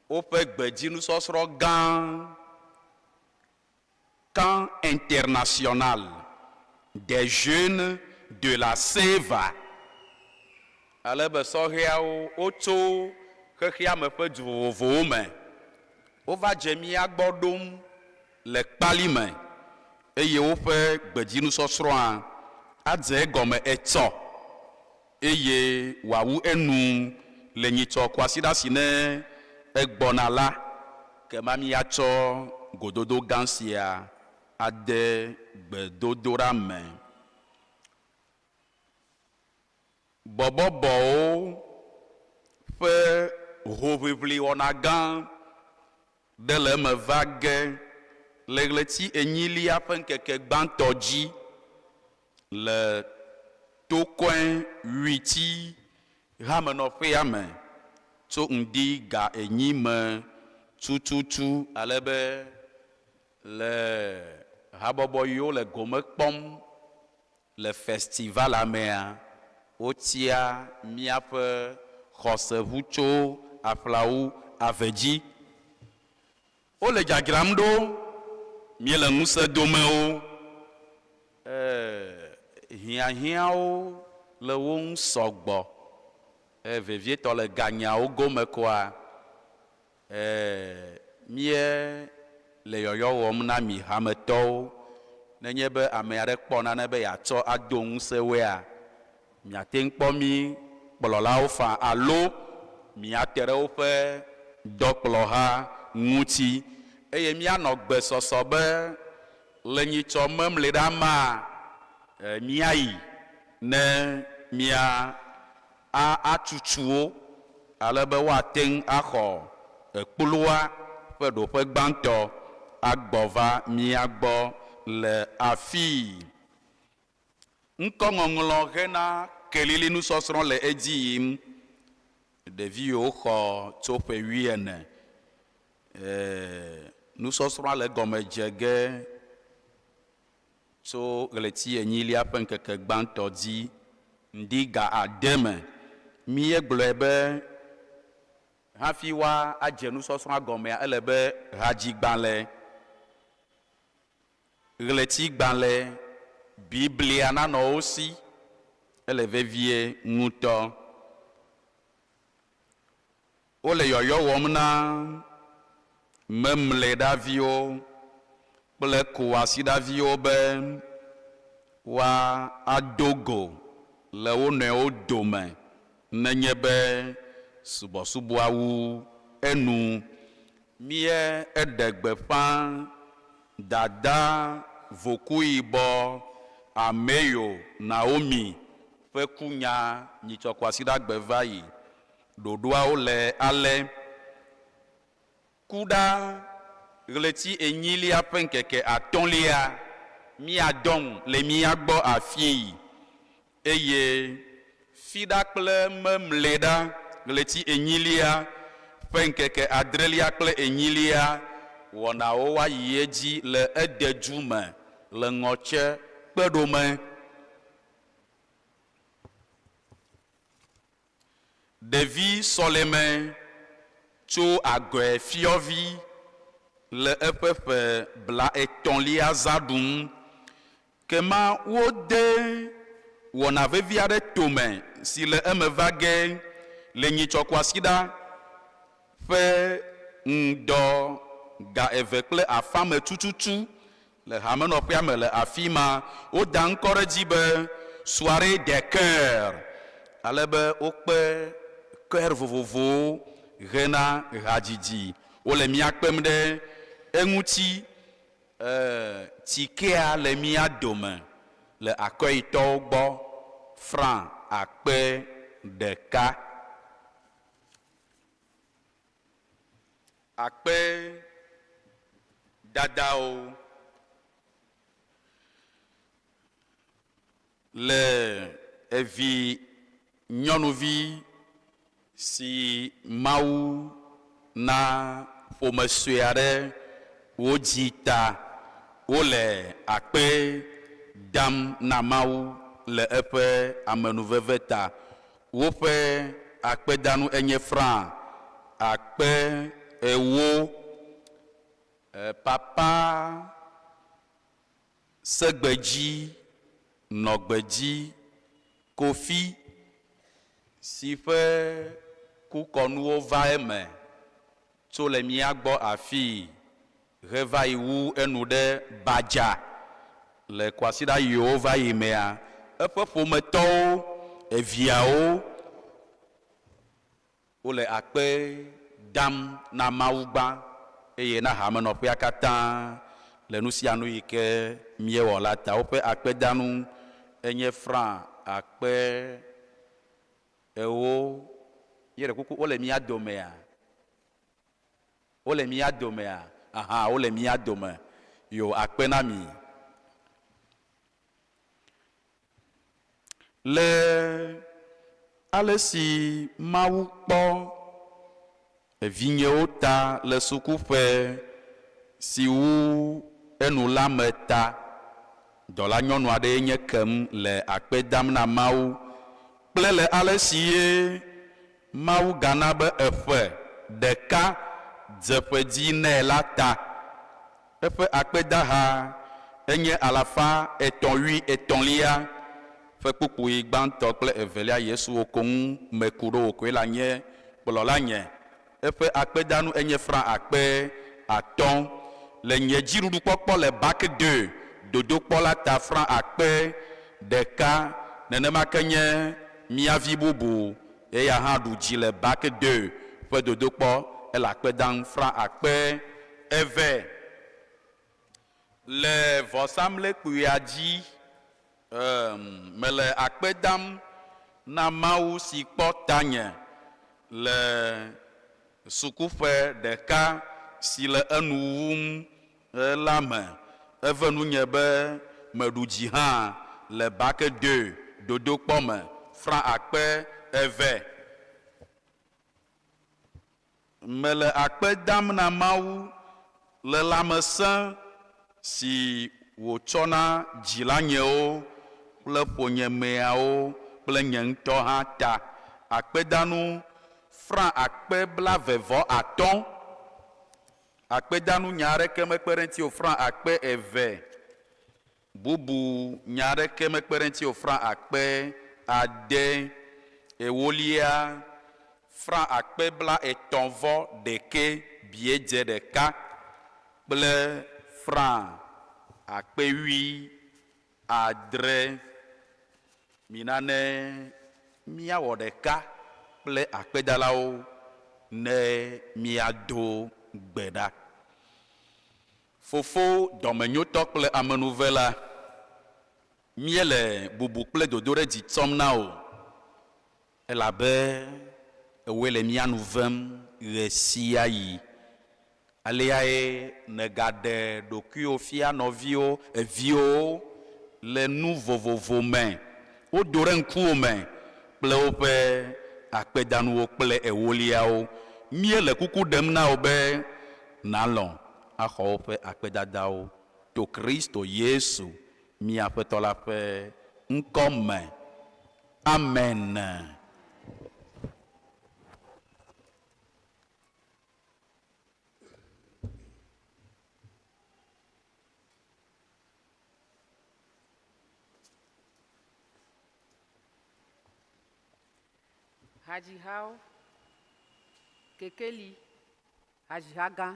woƒe gbedzinusɔsrɔ̃ gã Camp International des Jeunes de la Seva, ale be sɔhɛawo wotso xexeame ƒe du vovovowo me wova dze mía gbɔ ɖom le kpali me eye woƒe gbedzinusɔsrɔ̃a adze egɔme etsɔ eye wòawu enu le nyitsɔ kwasiɖa si ne egbɔna la, kema míatsɔ gododo gã sia ade gbedodoɖa me. Bɔbɔbɔwo ƒe hoʋiʋliwɔna gã ɖe le eme va ge le ɣleti enyilia ƒe ŋkeke gbãtɔ dzi le Tokɔe Witi hamenɔƒea me tso ŋdi ga enyi me tututu ale be le habɔbɔ yiwo le gome kpɔm le festival-a mea, wotia míaƒe xɔseʋu tso aƒlawu ave dzi. Wole dzadzram ɖo, míele ŋusẽ dome wo. Ee, hiahiãwo le wo ŋu sɔgbɔ. Ee, vevietɔ le ganyawo gome koa, ee, míele yɔyɔ wɔm na mi hametɔwo. Nenye be ame aɖe kpɔ nane be yeatsɔ ado ŋusẽ woea, miate ŋu kpɔ mí kplɔlawo faa alo miate ɖe woƒe dɔkplɔha ŋuti eye míanɔ gbesɔsɔ be le nyitsɔ memleɖa maa, míayi ne mía a atutu wo ale be woate ŋu axɔ ekplua ƒe ɖoƒe gbãtɔ agbɔ va mía gbɔ le afii. Ŋkɔŋɔŋlɔ hena kelili nusɔsrɔ̃ le edzi yim. Ɖevi yiwo xɔ tso ƒe wuiene nusɔsrɔ̃a le egɔme dze ge tso ɣleti enyilia ƒe ŋkeke gbãtɔ dzi ŋdi ga ade me. Míegblɔe be hafi woadze nusɔsrɔ̃a gɔmea, ele be hadzigbalẽ Ɣletigbalẽ Biblia nanɔ wo si, ele vevie ŋutɔ. Wole yɔyɔ wɔm na Memleɖaviwo kple Kowasiɖaviwo be woado go le wo nɔewo dome nenye be subɔsubɔa wu enu. Míeɖe gbeƒã Dada Vokuyibɔ Ameyo Naomi ƒe kunya nyitsɔ Kwasiɖagbe va yi. Ɖoɖoawo le ale, Kuɖa ɣleti enyilia ƒe ŋkeke atɔ̃lia, míadɔ ŋu le mía gbɔ afii, Eye Fiɖa kple Memleɖa ɣleti enyilia ƒe ŋkeke adrelia kple enyilia wɔnawo woayi edzi le Ededu me le ŋɔtse kpeɖome. Ɖevi sɔleme tso Agɔe fiɔvi le eƒe ƒe blaetɔ̃lia zã ɖum. Kema wode wɔna vevi aɖe tome si le eme va ge le nyitsɔ kwasiɖa ƒe ŋdɔ ga eve kple afã me tututu Le hamenɔƒea me le afima, woda ŋkɔ ɖe edzi be Soirée des Chœurs, ale be wokpe chœur vovovowo hena hadzidzi. Wole mía kpem ɖe eŋuti. E, tikea le mía dome le akɔyitɔwo gbɔ, franc akpe ɖeka. Akpe dadawo le evi nyɔnuvi si Mawu na ƒome sue aɖe wodzi ta. Wole akpe dam na Mawu le eƒe amenuveve ta. Woƒe akpedanu enye franc akpe ewo. Papa segbedzi nɔ gbedzi Kofi si ƒe kukɔnuwo va eme tso le mía gbɔ afii heva yi wu enu ɖe Badza le kwasiɖa yiwo va yi mea, eƒe ƒometɔwo, eviawo, wole akpe dam na Mawu gbã eye na hamenɔƒea katã le nu sia nu yi ke míewɔ la ta. Woƒe akpedanu enye franc akpe ewo. Míeɖe kuku, wole mía domea? Wole mía domea? Aha, wole mía dome. Yo, akpe na mi. Le ale si Mawu kpɔ vinyewo ta le sukuƒe si wu enu la me ta, dɔlanyɔnu aɖee nye kem le akpe dam na Mawu kple le ale si ye Mawu gana be eƒe ɖeka dzeƒe dzi nɛ la ta. Eƒe akpedaha enye alafa etɔ̃ wui etɔ̃lia ƒe kpukpui gbãtɔ kple evelia Yesu wò koŋ meku ɖo wò koe la nye kplɔla nye. Eƒe akpedanu enye fra akpe atɔ̃. Le nye dziɖuɖukpɔkpɔ le Bac deux dodokpɔ la ta fra akpe ɖeka. Nenema ke nye mía vi bubu eya hã ɖu dzi le Bac deux ƒe dodokpɔ ele akpe dam fra akpe eve. Le vɔsamlekpuia dzi, em, mele akpe dam na Mawu si kpɔ tanye le sukuƒe ɖeka si le enu wum la me. Eve nunye be meɖu dzi hã le Bac deux dodokpɔ me fra akpe eve. Mele akpe dam na Mawu le lãmesẽ si wòtsɔ na dzilanyewo kple ƒonyemeawo kple nye ŋutɔ hã ta. Akpedanu fra akpe blave vɔ atɔ̃. Akpedanu nya aɖeke mekpe ɖe eŋuti o fra akpe eve. Bubu nya aɖeke mekpe ɖe eŋuti o fra akpe ade. Ewolia, fra akpe bla etɔ̃ vɔ ɖekɛ biedze ɖeka kple fra akpe wui adre. Mina ne míawɔ ɖeka kple akpedalawo ne míado gbe ɖa. Fofo dɔmenyotɔ kple amenuvela, míele bubu kple dodoɖedzi tsɔm na wò, elabe ewòe le mía nu vem ɣesiaɣi. Aleae nègaɖe ɖokuiwò fia nɔviwo, viwòwo le nu vovovo me. Wodo ɖe ŋkuwò me kple woƒe akpedanuwo kple ewoliawo. Míele kuku ɖem na wò be nàlɔ̃ axɔ woƒe akpedadawo to Kristo Yesu, mía Aƒetɔ la ƒe ŋkɔ me. Amen. Hadzihawo, kekeli. Hadziha gã.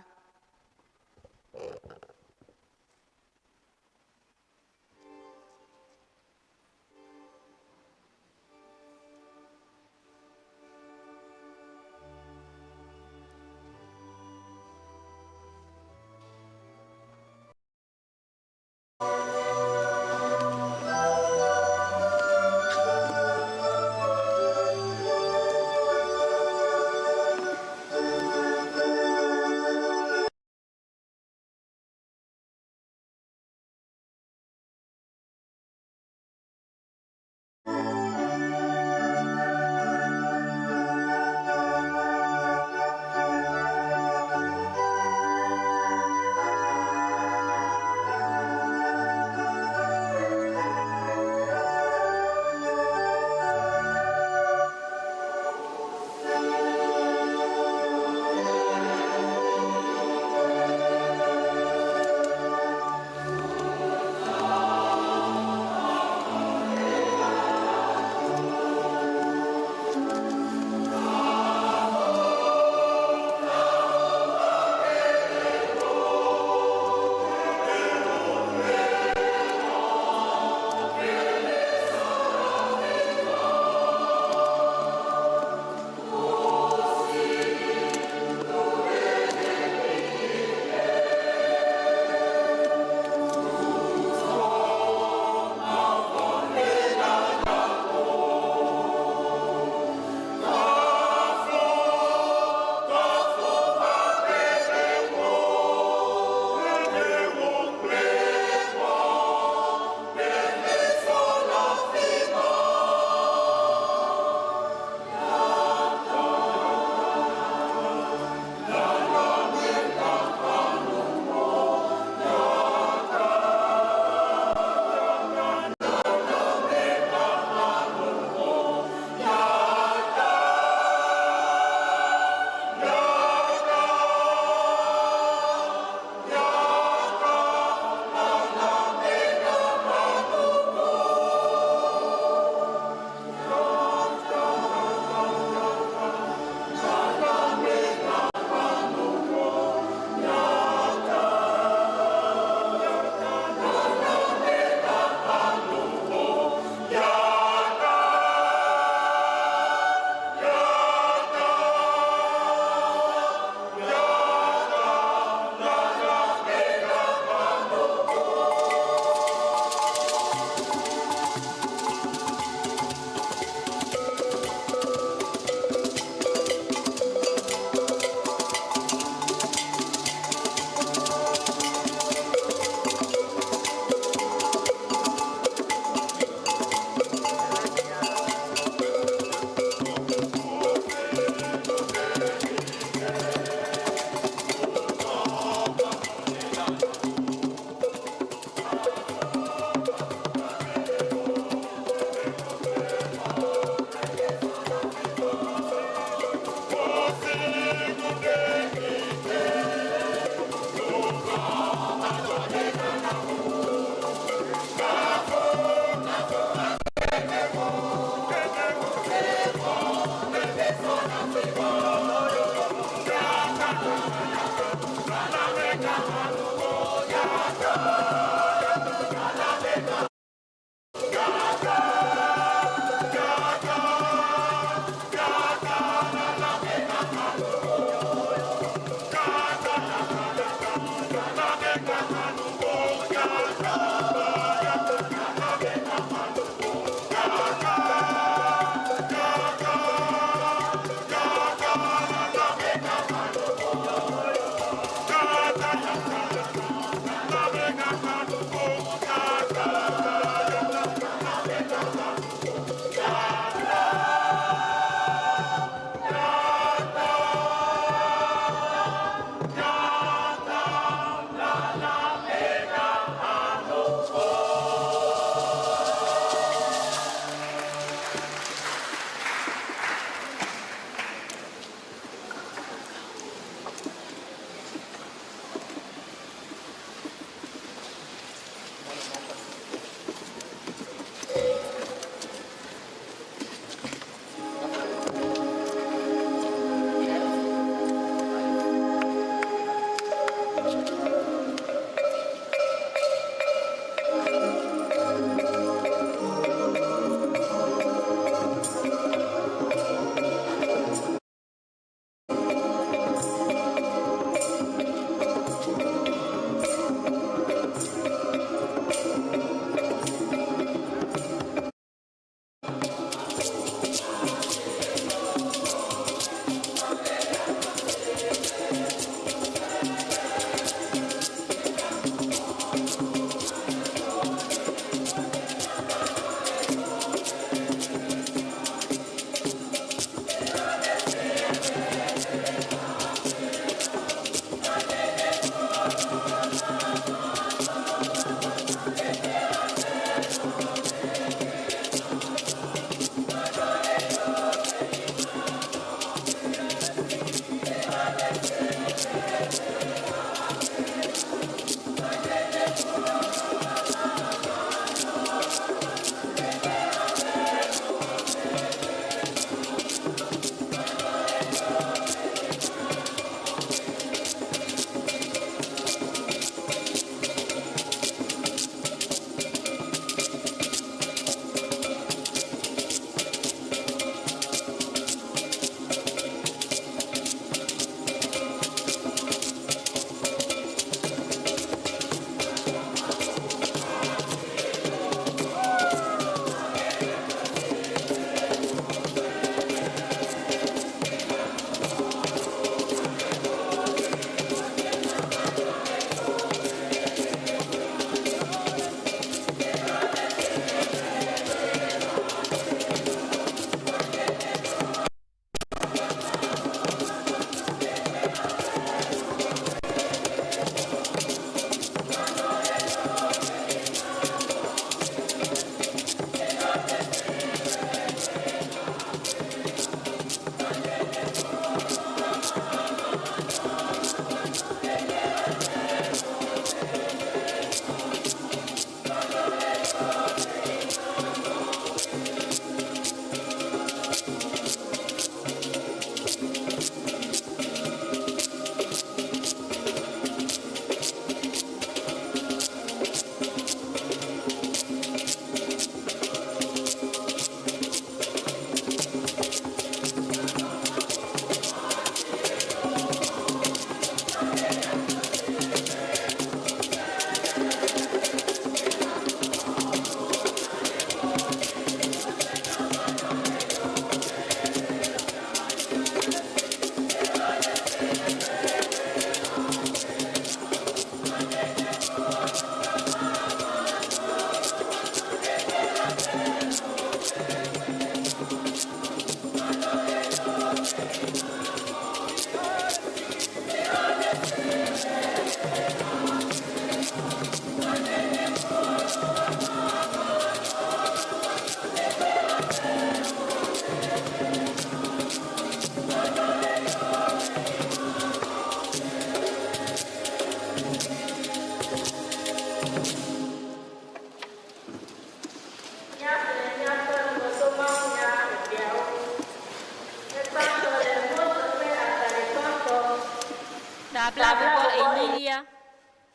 Ta blaeve-vɔ-enyilia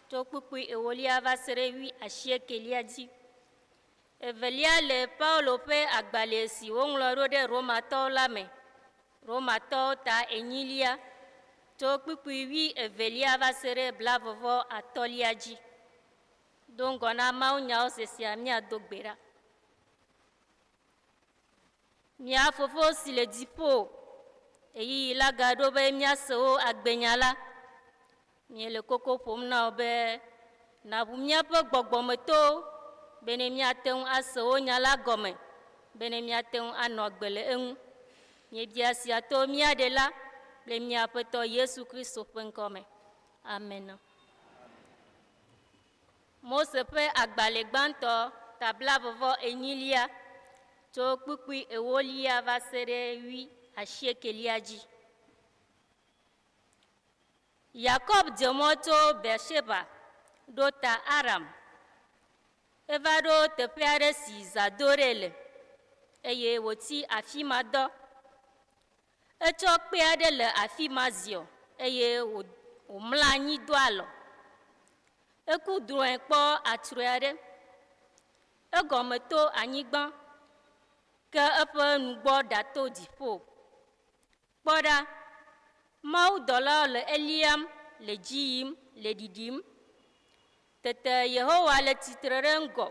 tso kpukpui ewolia va se ɖe wui asiekelia dzi. Evelia le Paulo ƒe agbalẽ si woŋlɔ ɖo ɖe Romatɔwo la me. Romatɔwo ta enyilia tso kpukpui wui evelia va se ɖe blaeve-vɔ-atɔ̃lia dzi. Do ŋgɔ na mawunyawo sesea míado gbe ɖa. Mía Fofo si le dziƒo, ɣeyiɣi la gaɖo be míase wò agbenya la. Míele koko ƒom na wò be Nàʋu míaƒe gbɔgbɔmetowo bene míate ŋu ase wò nya la gɔme, bene míate ŋu anɔ agbe le eŋu. Míebia esia to mía Ɖela kple mía Aƒetɔ Yesu Kristo ƒe ŋkɔ me. Amen. Mose ƒe agbalẽ gbãtɔ ta blaeve enyilia tso kpukpui ewolia va se ɖe wui asiekelia dzi. Yakob dze mɔ tso Beersheba ɖo ta Aram. Eva ɖo teƒe aɖe si zã do ɖee le, eye wòtsi afi ma dɔ. Etsɔ kpe aɖe le afi ma ziɔ eye wòmlɔ anyi do alɔ. Eku drɔ̃e kpɔ atsrɔe aɖe. Egɔme to anyigba, ke eƒe nugbɔ ɖato dziƒo. Kpɔ ɖa, mawudɔlawo le eliam le dzi yim le ɖiɖim. Tete Yehowa le tsitre ɖe ŋgɔ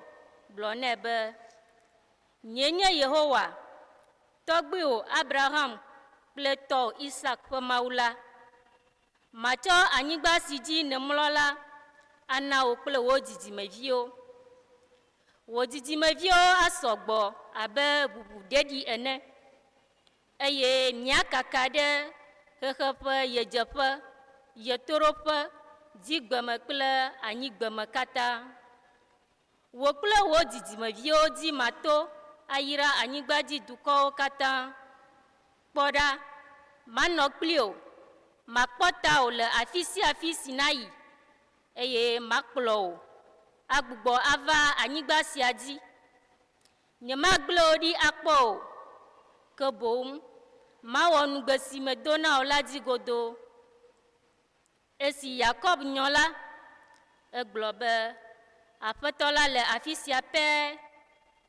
gblɔ nɛ be, Nyee nye Yehowa, tɔgbuiwò Abraham kple tɔwò Isak ƒe Mawu la. Matsɔ anyigba si dzi nèmlɔ la ana wò kple wò dzidzimeviwo. Wò dzidzimeviwo asɔ gbɔ abe ʋuʋudedi ene. Eye miakaka ɖe xexe ƒe ɣedzeƒe, ɣetoɖoƒe, dzigbeme kple anyigbeme katã. Wò kple wò dzidzimeviwo dzi mato ayra anyigba dzi dukɔwo katã. Kpɔ ɖa, manɔ kpli wò, makpɔ tawò le afi sia afi si nayi, eye makplɔ wò agbugbɔ ava anyigba sia dzi. Nyemagblẽ wò ɖi akpɔ o, ke boŋ mawɔ nugbe si medo na wò la dzi godoo. Esi Yakob nyɔ la, egblɔ be, Aƒetɔ la le afi sia pɛ,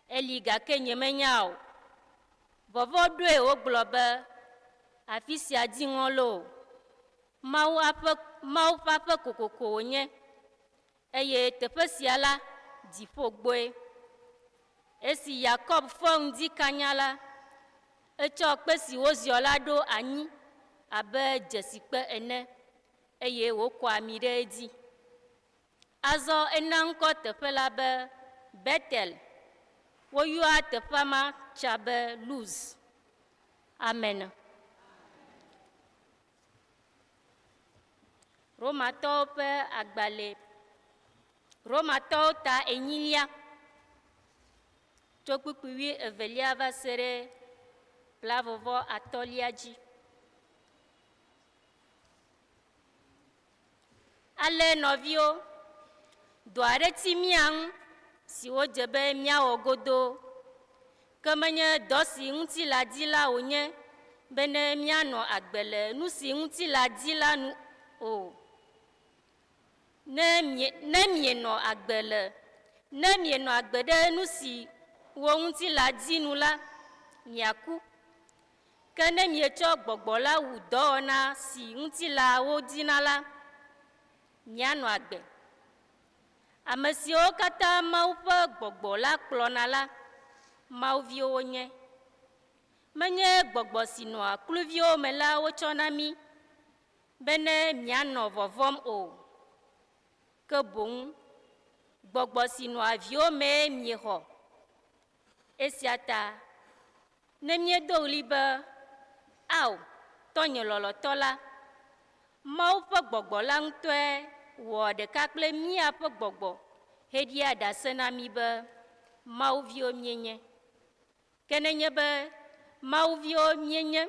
eli gake nyemenya o. Vɔvɔ̃ ɖoe wògblɔ be, Afi sia dziŋɔ loo! Mawu aƒe, Mawu ƒe aƒe kokoko wònye, eye teƒe sia la, dziƒo gbɔe. Esi Yakob fɔ ŋdi kanya la, etsɔ kpe si woziɔ la ɖo anyi abe dzesikpe ene, eye wòkɔ ami ɖe edzi. Azɔ ena ŋkɔ teƒe la be Betel. Woyɔa teƒea ma tsã be Luz. Amen. Romatɔwo ƒe agbalẽ Romatɔwo ta enyilia tso kpukpui wui evelia va se ɖe blaeve atɔ̃lia dzi. Ale nɔviwo, dɔ aɖe ti mía ŋu si wodze be míawɔ godoo, ke menye dɔ si ŋutilã di la wònye bene míanɔ agbe le nu si ŋutilã di la nu o. Ne mie, ne mienɔ agbe le, ne mienɔ agbe ɖe nu si wo ŋutilã di nu la, miaku. Ke ne mietsɔ gbɔgbɔ la wu dɔwɔna si ŋutilãwo dina la, mianɔ agbe. Ame siwo katã Mawu ƒe gbɔgbɔ la kplɔna la, Mawu viwo wonye. Menye gbɔgbɔ si nɔa kluviwo me la wotsɔ na mí bene mianɔ vɔvɔ̃m o, ke boŋ gbɔgbɔ si nɔa viwo mee miexɔ. Esia ta, ne míedo ɣli be, Ao, tɔnye lɔlɔ̃tɔ la, Mawu ƒe gbɔgbɔ la ŋutɔe wɔa ɖeka kple míaƒe gbɔgbɔ heɖia ɖase na mí be Mawu viwo míenye. Ke nenye be Mawu viwo míenye,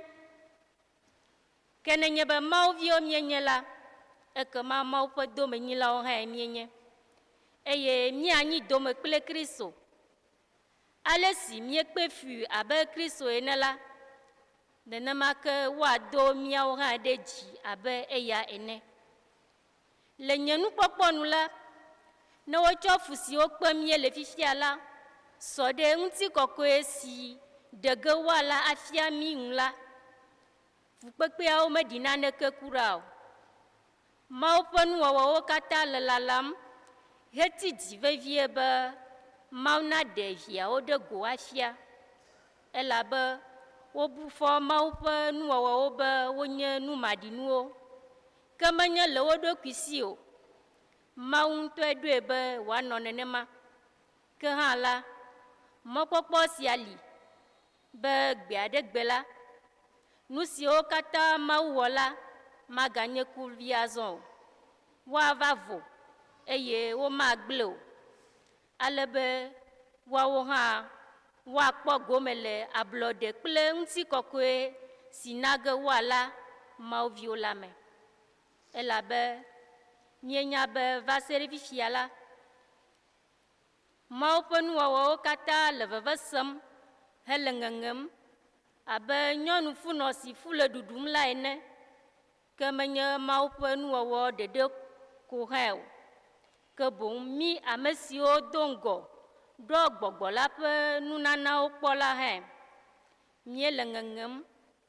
ke nenye be Mawu viwo míenye la, ekema Mawu ƒe domenyilawo hãe míenye, eye míanyi dome kple Kristo. Ale si míekpe fui abe Kristo ene la, nenema ke woado míawo hã ɖe dzi abe eya ene. Le nye nukpɔkpɔ nu la, ne wotsɔ fu siwo kpem míele fifia la sɔ ɖe ŋutikɔkɔe si ɖe ge woala afia mí ŋu la, fukpekpeawo meɖi naneke kura o. Mawu ƒe nuwɔwɔwo katã le lalam hetsi dzi vevie be Mawu naɖe viawo ɖe go afia, elabe wobu fɔ Mawu ƒe nuwɔwɔwo be wonye nu maɖinuwo, ke menye le wo ɖokui si o. Mawu ŋutɔe ɖoe be wòanɔ nenema. Ke hã la, mɔkpɔkpɔ sia li be gbe aɖe gbe la, nu siwo katã Mawu wɔ la maganye kluvi azɔ o. Woava vo eye womagblẽ o, ale be woawo hã woakpɔ gome le ablɔɖe kple ŋutikɔkɔe si na ge woala Mawu viwo la me. Elabe míenya be va se ɖe fifia la, Mawu ƒe nuwɔwɔwo katã le veve sem hele ŋeŋem abe nyɔnu funɔ si fu le ɖuɖum la ene, ke menye Mawu ƒe nuwɔwɔ ɖeɖe ko hãe o, ke boŋ mí ame siwo do ŋgɔ ɖɔ gbɔgbɔ la ƒe nunanawo kpɔ la hãe. Míele ŋeŋem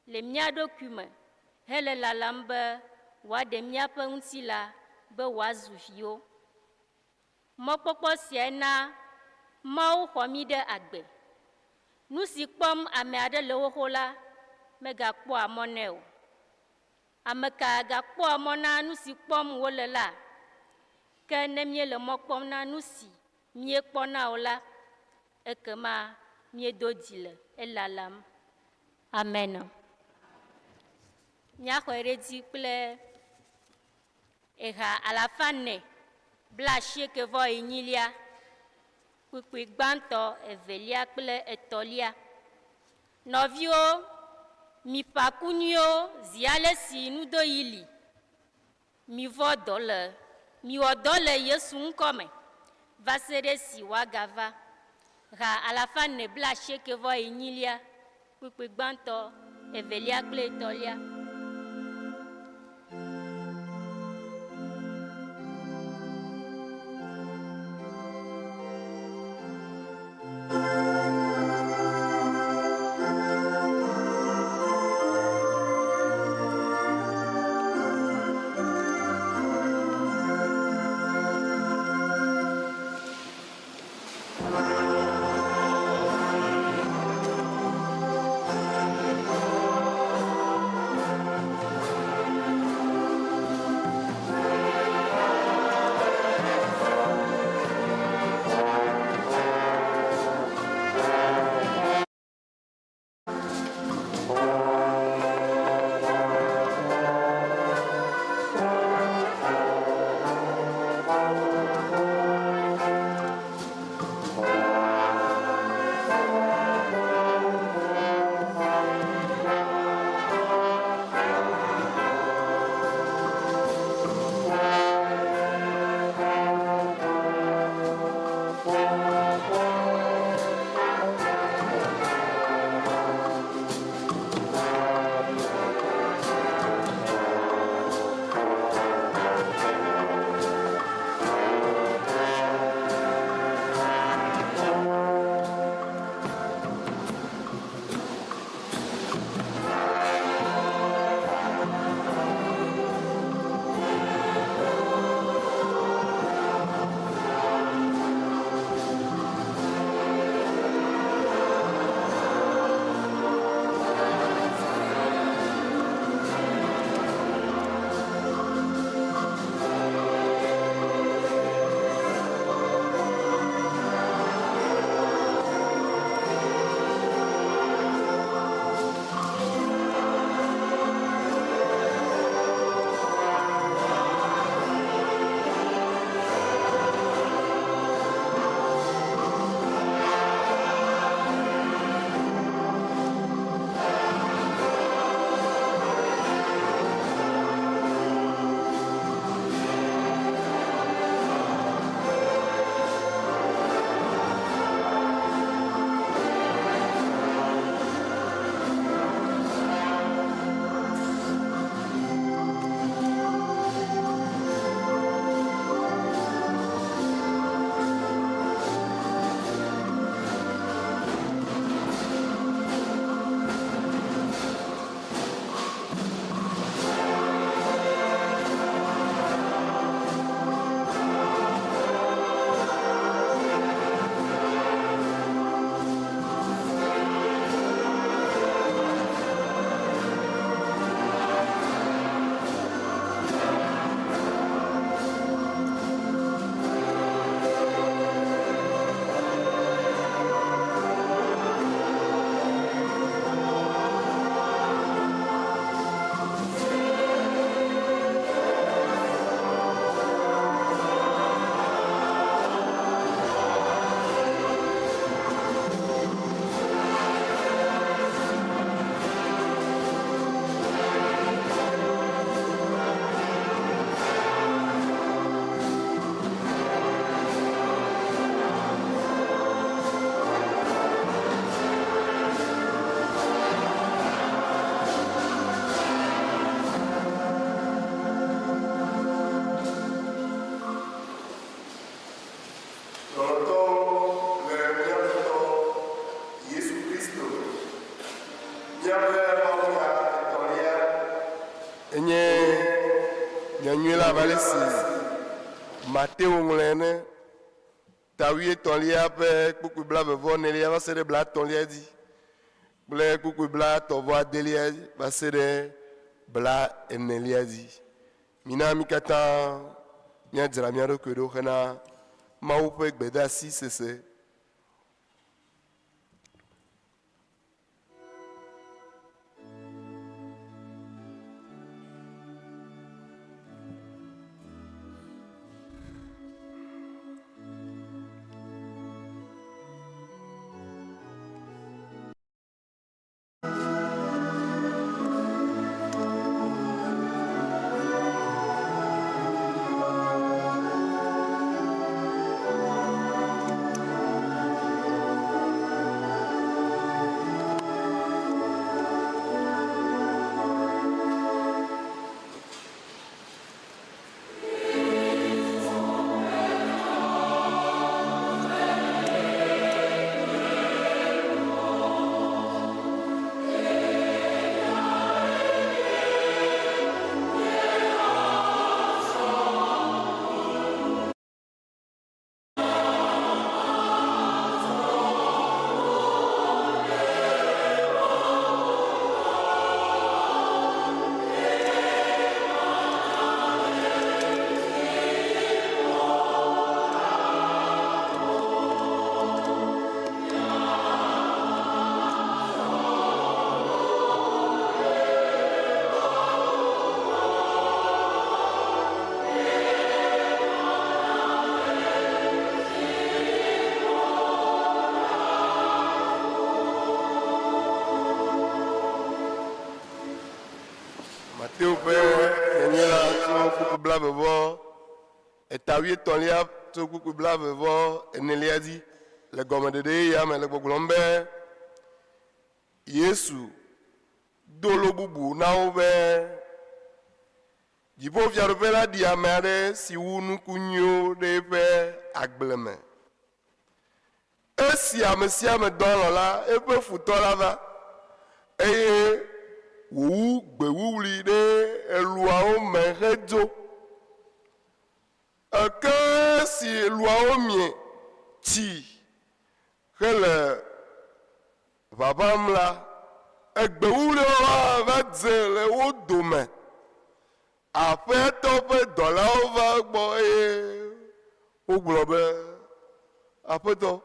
le mía ɖokui me hele lalam be wòaɖe míaƒe ŋutilã be wòazu viwo. Mɔkpɔkpɔ siae na Mawu xɔ mí ɖe agbe. Nu si kpɔm ame aɖe le xoxo la megakpɔa mɔ nɛ o. Ame ka gakpɔa mɔ na nu si kpɔm wole la? Ke ne míele mɔ kpɔm na nu si míekpɔna o la, ekema míedo dzi le elalam. Amen. Míaxɔe ɖe edzi kple eha alafa ene blaasieke vɔ enyilia, kpukpui gbãtɔ, evelia kple etɔ̃lia. Nɔviwo, miƒã ku nyuiwo zi ale si nudoɣi li. Mivɔ dɔ le, miwɔ dɔ le Yesu ŋkɔ me va se ɖe esi wòagava. Ha alafa ene blaasieke vɔ enyilia, kpukpui gbãtɔ, evelia kple etɔ̃lia. Lɔlɔ̃tɔwo le mía Aƒetɔ Yesu Kristo me. Míaƒe mawunya etɔ̃lia enye Nyanyui la abe ale si Mateo ŋlɔe ene, ta wuietɔ̃lia ƒe kpukpui blaeve-vɔ-enelia va se ɖe blaetɔ̃lia dzi kple kpukpui blaetɔ̃-vɔ-adelia va se ɖe blaenelia dzi. Mina mí katã míadzra mía ɖokui ɖo hena Mawu ƒe gbedeasi sese. Mateo ƒe nyanyui la tso kpukpui blaeve vɔ eta wuietɔ̃lia tso kpukpui blaeve vɔ enelia dzi le gɔmeɖeɖe yeyea me le gbɔgblɔm be Yesu do lo bubu na wo be Dziƒofiaɖuƒe la ɖi ame aɖe si wu nuku nyuiwo ɖe eƒe agble me. Esi ame sia ame dɔ alɔ̃ la, eƒe futɔ la va, eye wòwu gbe wuwlui ɖe eluawo me hedzo. Ke esi luawo mie tsi hele ʋaʋãm la, egbe wuwluiawo hã va dze le wo dome. Aƒetɔ ƒe dɔlawo va egbɔ eye wogblɔ be, Aƒetɔ,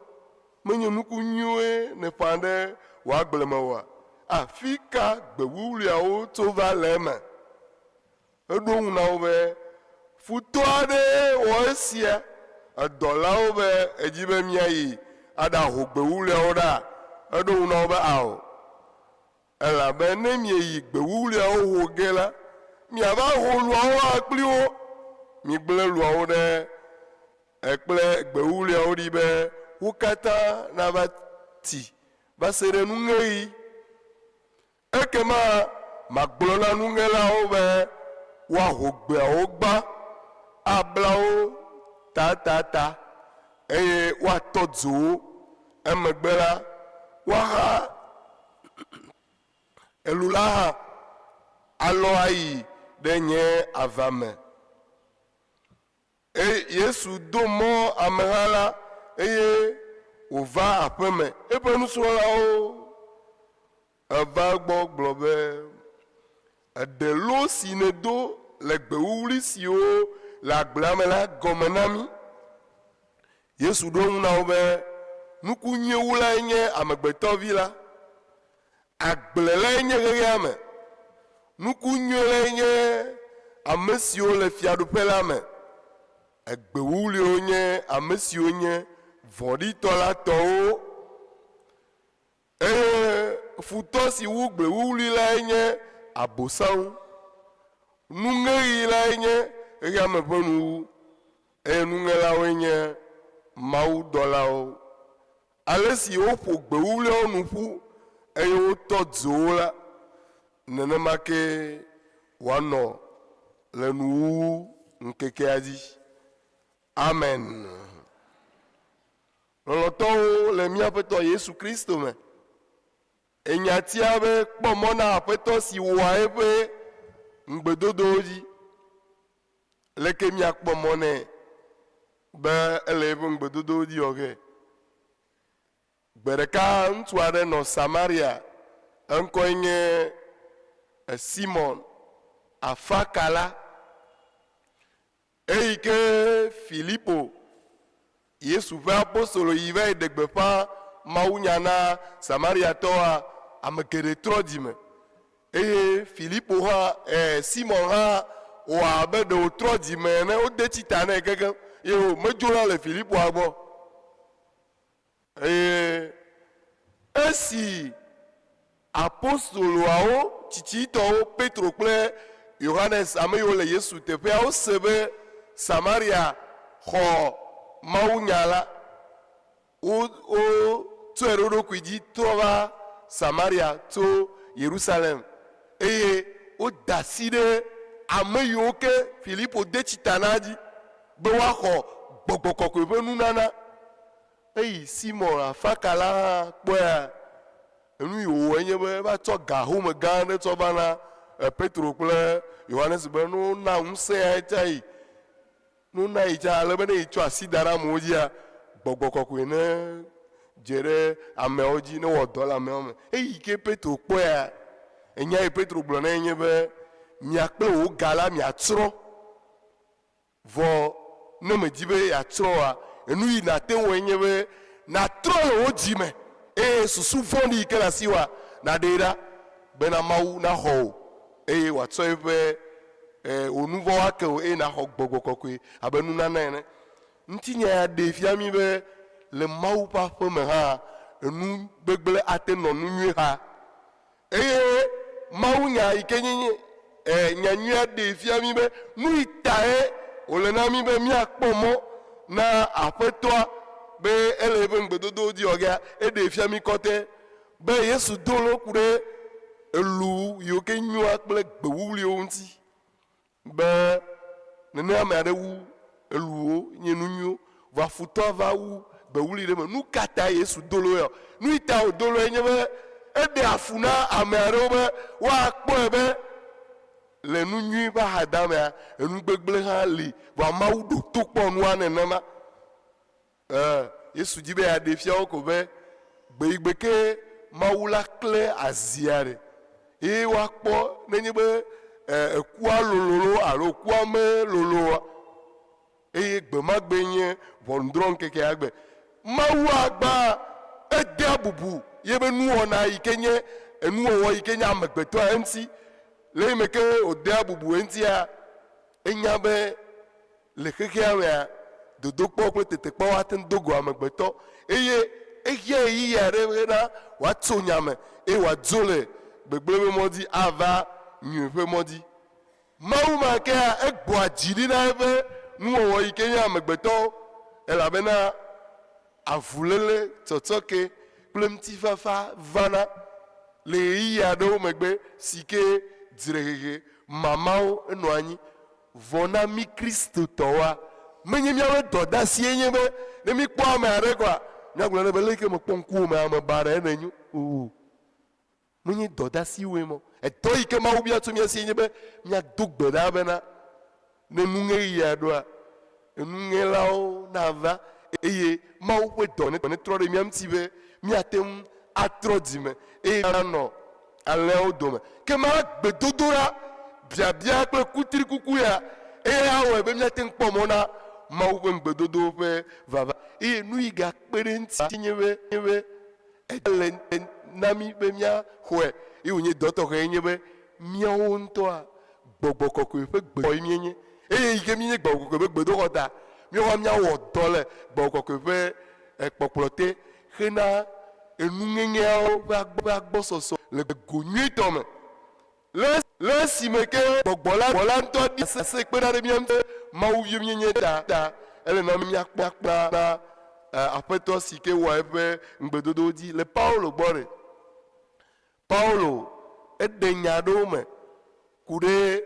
menye nuku nyuiwoe nèƒã ɖe wò agble me oa? Afi ka gbe wuwluiawo tso va le eme? Eɖo eŋu na wo be, Futɔ aɖee wɔ esia. Edɔlawo be, Èdi be míayi aɖaho gbe wuwluiawo ɖa? Eɖo eŋu na wo be, Ao. Elabe ne mieyi gbe wuwluiawo ho ge la, miava ho luawo hã kpli wo. Migblẽ luawo ɖe kple gbe wuwluiawo ɖi be wo katã nava ti va se ɖe nuŋeɣi. Ekema magblɔ na nuŋelawo be woaho gbeawo gbã, abla wo tatata, eye woatɔ dzo wo. Emegbe la, woaxa elu la hã alɔ ayi ɖe nye ava me. Eye Yesu do mɔ ameha la, eye wòva aƒe me. Eƒe nusrɔ̃lawo eva egbɔ gblɔ be, Eɖe lo si nèdo le gbe wuwlui siwo le agblea me la gɔme na mí. Yesu ɖo eŋu na wo be, Nuku nyui wulae nye Amegbetɔvi la. Agble lae nye xexea me. Nuku nyui lae nye ame siwo le fiaɖuƒe la me. Egbe wuwluiwo nye ame siwo nye vɔ̃ɖitɔ la tɔwo. Eye futɔ si wu gbe wuwlui lae nye Abosam. Nuŋeɣi lae nye xexea me ƒe nuwuwu, eye nuŋelawoe nye mawudɔlawo. Ale si woƒo gbe wuwluiawo nu ƒu eye wotɔ dzo wo la, nenema kee wòanɔ le nuwuwu ŋkekea dzi. Amen. Lɔlɔ̃tɔwo le mía Aƒetɔ Yesu Kristo me. Enyatia be kpɔ mɔ na Aƒetɔ si wɔa eƒe ŋugbedodowo dzi. Leke míakpɔ mɔ nɛ be ele eƒe ŋugbedodowo dzi wɔ ge? Gbe ɖeka ŋutsu aɖe nɔ Samaria, eŋkɔe nye Simon afakala. Eyi ke Filipo, Yesu ƒe apostolo yi va yi ɖe gbeƒã mawunya na Samariatɔwoa, ame geɖe trɔ dzime. Eye Filipo hã, ɛ, Simon hã wɔ abe ɖe wòtrɔ dzime ene, wode tsi ta nɛ kekeŋ eye wòmedzona le Filipoa gbɔ. Eye esi apostoloawo tsitsitɔwo, Petro kple Yohanes, ame yiwo le Yesu teƒea, wose be Samaria xɔ mawunya la, wo, wotsɔe ɖe wo ɖokui dzi trɔ va Samaria tso Yerusalem, eye woda asi ɖe ame yiwo ke Filipo de tsi ta na dzi be woaxɔ gbɔgbɔ kɔkɔe ƒe nunana. Eyi Simon afakala hã kpɔea, enu yi wòwɔe nye be eva tsɔ ga home gã aɖe tsɔ va na Petro kple Yohanes be ne wona ŋusẽ ya tsa yi, ne wona yi tsa ale be ne yi tsɔ asi da ɖe amewo dzia, gbɔgbɔ kɔkɔe ne dze ɖe ameawo dzi, ne wɔ dɔ le ameawo me. Eyi ke Petro kpɔea, enya yi Petro gblɔ nɛ nye be, mia kple wò ga la miatsrɔ̃. Vɔ ne mèdi be yeatrɔ oa, enu yi nàte ŋu wɔe nye be nàtrɔ le wò dzi me eye susu vɔ̃ɖi yi ke le asiwòa, nàɖee ɖa bena Mawu naxɔ wò eye wòatsɔ eƒe wò nu vɔ̃wo ake wò eye nàxɔ gbɔgbɔ kɔkɔe abe nunana ene. Ŋutinya ya ɖee fia mí be le Mawu ƒe aƒe me hã, enu gbegblẽ ate nɔ nu nyui xa. Eye mawunya yi ke nye e, nyanyuia ɖee fia mí be nu yi tae wòle na mí be míakpɔ mɔ na Aƒetɔa be ele eƒe ŋugbedodowo dzi wɔ gea, eɖee fia mí kɔtɛ be Yesu do lo ku ɖe elu yiwo ke nyoa kple gbe wuwluiwo ŋuti. Be nene ame aɖe wu eluwo nye nu nyuiwo, vɔa futɔa va wu gbe wuli ɖe eme. Nu ka tae Yesu do lo ya? Nu yi ta wòdo loe nye be eɖea fu na ame aɖewo be woakpɔe be le nu nyui ƒe axadamea, enu gbegblẽ hã li, vɔa Mawu ɖo to kpɔ nua nenema. Ẽ, Yesu di be yeaɖee fia wo ko be gbeyigbe ke Mawu la kle azia ɖe eye woakpɔ nenye be ekua lolo loo alo ekua melolo oa. Eye gbemagbe nye ʋɔnudrɔ̃ŋkekea gbe. Mawu agbã edea bubu yebe nuwɔna yi ke nye enuwɔwɔ yi ke nye amegbetɔa eŋuti. Le eyime ke wòdea bubu eŋutia, enya be Le xexea mea, dodokpɔ kple tetekpɔwo ate ŋu do go amegbetɔ, eye ehiã ɣeyiɣi aɖe hena wòatso nya me eye wòadzo le gbegblẽ ƒe mɔ dzi ava nyui ƒe mɔ dzi. Mawu ma kea, egbɔa dzi ɖi na eƒe nuwɔwɔ yi ke nye amegbetɔwo, elabena avuléle, tsɔtsɔke kple ŋutifafa vana le ɣeyiɣi aɖewo megbe si ke dzrehehe mamawo nɔa anyi. Vɔ na mí Kristotɔwoa, menye míaƒe dɔdeasie nye be ne míkpɔ ame aɖe koa, míagblɔ nɛ be, Leke mekpɔ ŋkuwò me ame baɖae nènyo o. Menye dɔdeasiwoe ma o. Edɔ yi ke Mawu bia tso mía sie nye be míado gbe ɖa bena ne nuŋeɣia ɖoa, enuŋelawo nava eye Mawu ƒe dɔ netrɔ ɖe mía ŋuti be míate ŋu atrɔ dzime eye míanɔ alẽawo dome. Ke ma gbedodoɖa, biabia kple kutrikuku ya eye awɔe be míate ŋu kpɔ mɔ na Mawu ƒe ŋugbedodowo ƒe vava. Eye nu yi gakpe ɖe eŋuti nye be, nye be ele na mí be míaxɔe eye wònye dɔ tɔxɛ nye be míawo ŋutɔa gbɔgbɔ kɔkɔe ƒe gbedoxɔ ye míenye. Eye yi ke míenye gbɔgbɔ kɔkɔe ƒe gbedoxɔ ta, míawo hã míawɔ dɔ le gbɔgbɔ kɔkɔe ƒe kpɔkplɔ te hena enuŋeŋeawo ƒe agbɔsɔsɔ le go nyuitɔ me. Le le esime ke gbɔgbɔ la la ŋutɔ ɖi ase kpena ɖe mía ŋu be Mawu viwo míenye ta, ele na mí míakpɔ na Aƒetɔ si ke wɔa eƒe ŋugbedodowo dzi. Le Paulo gbɔ ɖe, Paulo eɖe nya aɖewo me ku ɖe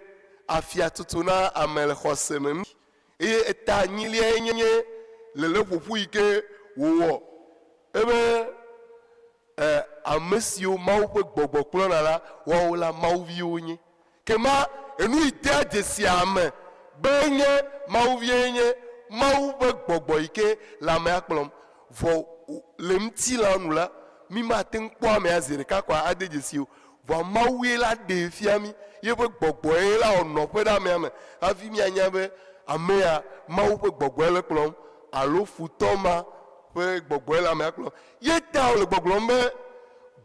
afiatsotso na ame le xɔse me ŋuti, eye eta enyiliae nye leleƒoƒu yi ke wòwɔ ebe e, ame siwo Mawu ƒe gbɔgbɔ kplɔna la, woawo la Mawu viwo wonye. Ke ma enu yi dea dzesi ame be enye Mawu vie nye Mawu ƒe gbɔgbɔ yi ke le amea kplɔm. Vɔ le ŋutilã nu la, mi mate ŋu kpɔ amea zi ɖeka kɔa ade dzesi o. Vɔa Mawue la ɖee fia mí, yeƒe gbɔgbɔe la wɔ nɔƒe ɖe amea me hafi míanya be amea Mawu ƒe gbɔgbɔe le kplɔm alo futɔ ma ƒe gbɔgbɔe le amea kplɔm. Ye ta wòle gbɔgblɔm be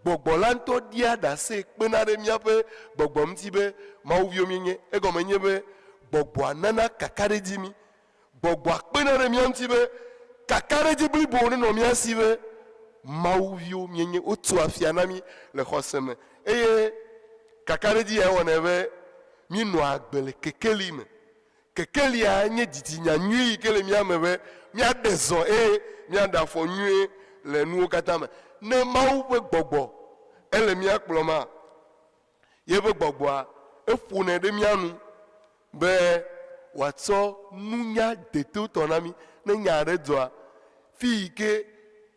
gbɔgbɔ la ŋutɔ ɖia ɖase kpena ɖe míaƒe gbɔgbɔ ŋuti be Mawu viwo míenye. Egɔme nye be gbɔgbɔa nana kakaɖedzi mí. Gbɔgbɔa kpena ɖe mía ŋuti be kakaɖedzi blibo nenɔ mía si be Mawu viwo míenye. Wotua afia na mí le xɔse me eye kakaɖedzi yae wɔnɛ be míenɔa agbe le kekeli me. Kekelia nye dzitsinya nyui yi ke le mía me be míaɖe zɔ eye míaɖe afɔ nyuie le nuwo katã me. Ne Mawu ƒe gbɔgbɔ ele mía kplɔma, yeƒe gbɔgbɔa eƒonɛ ɖe mía nu be wòatsɔ nunya detotɔ na mí. Ne nya aɖe dzɔa, fi yi ke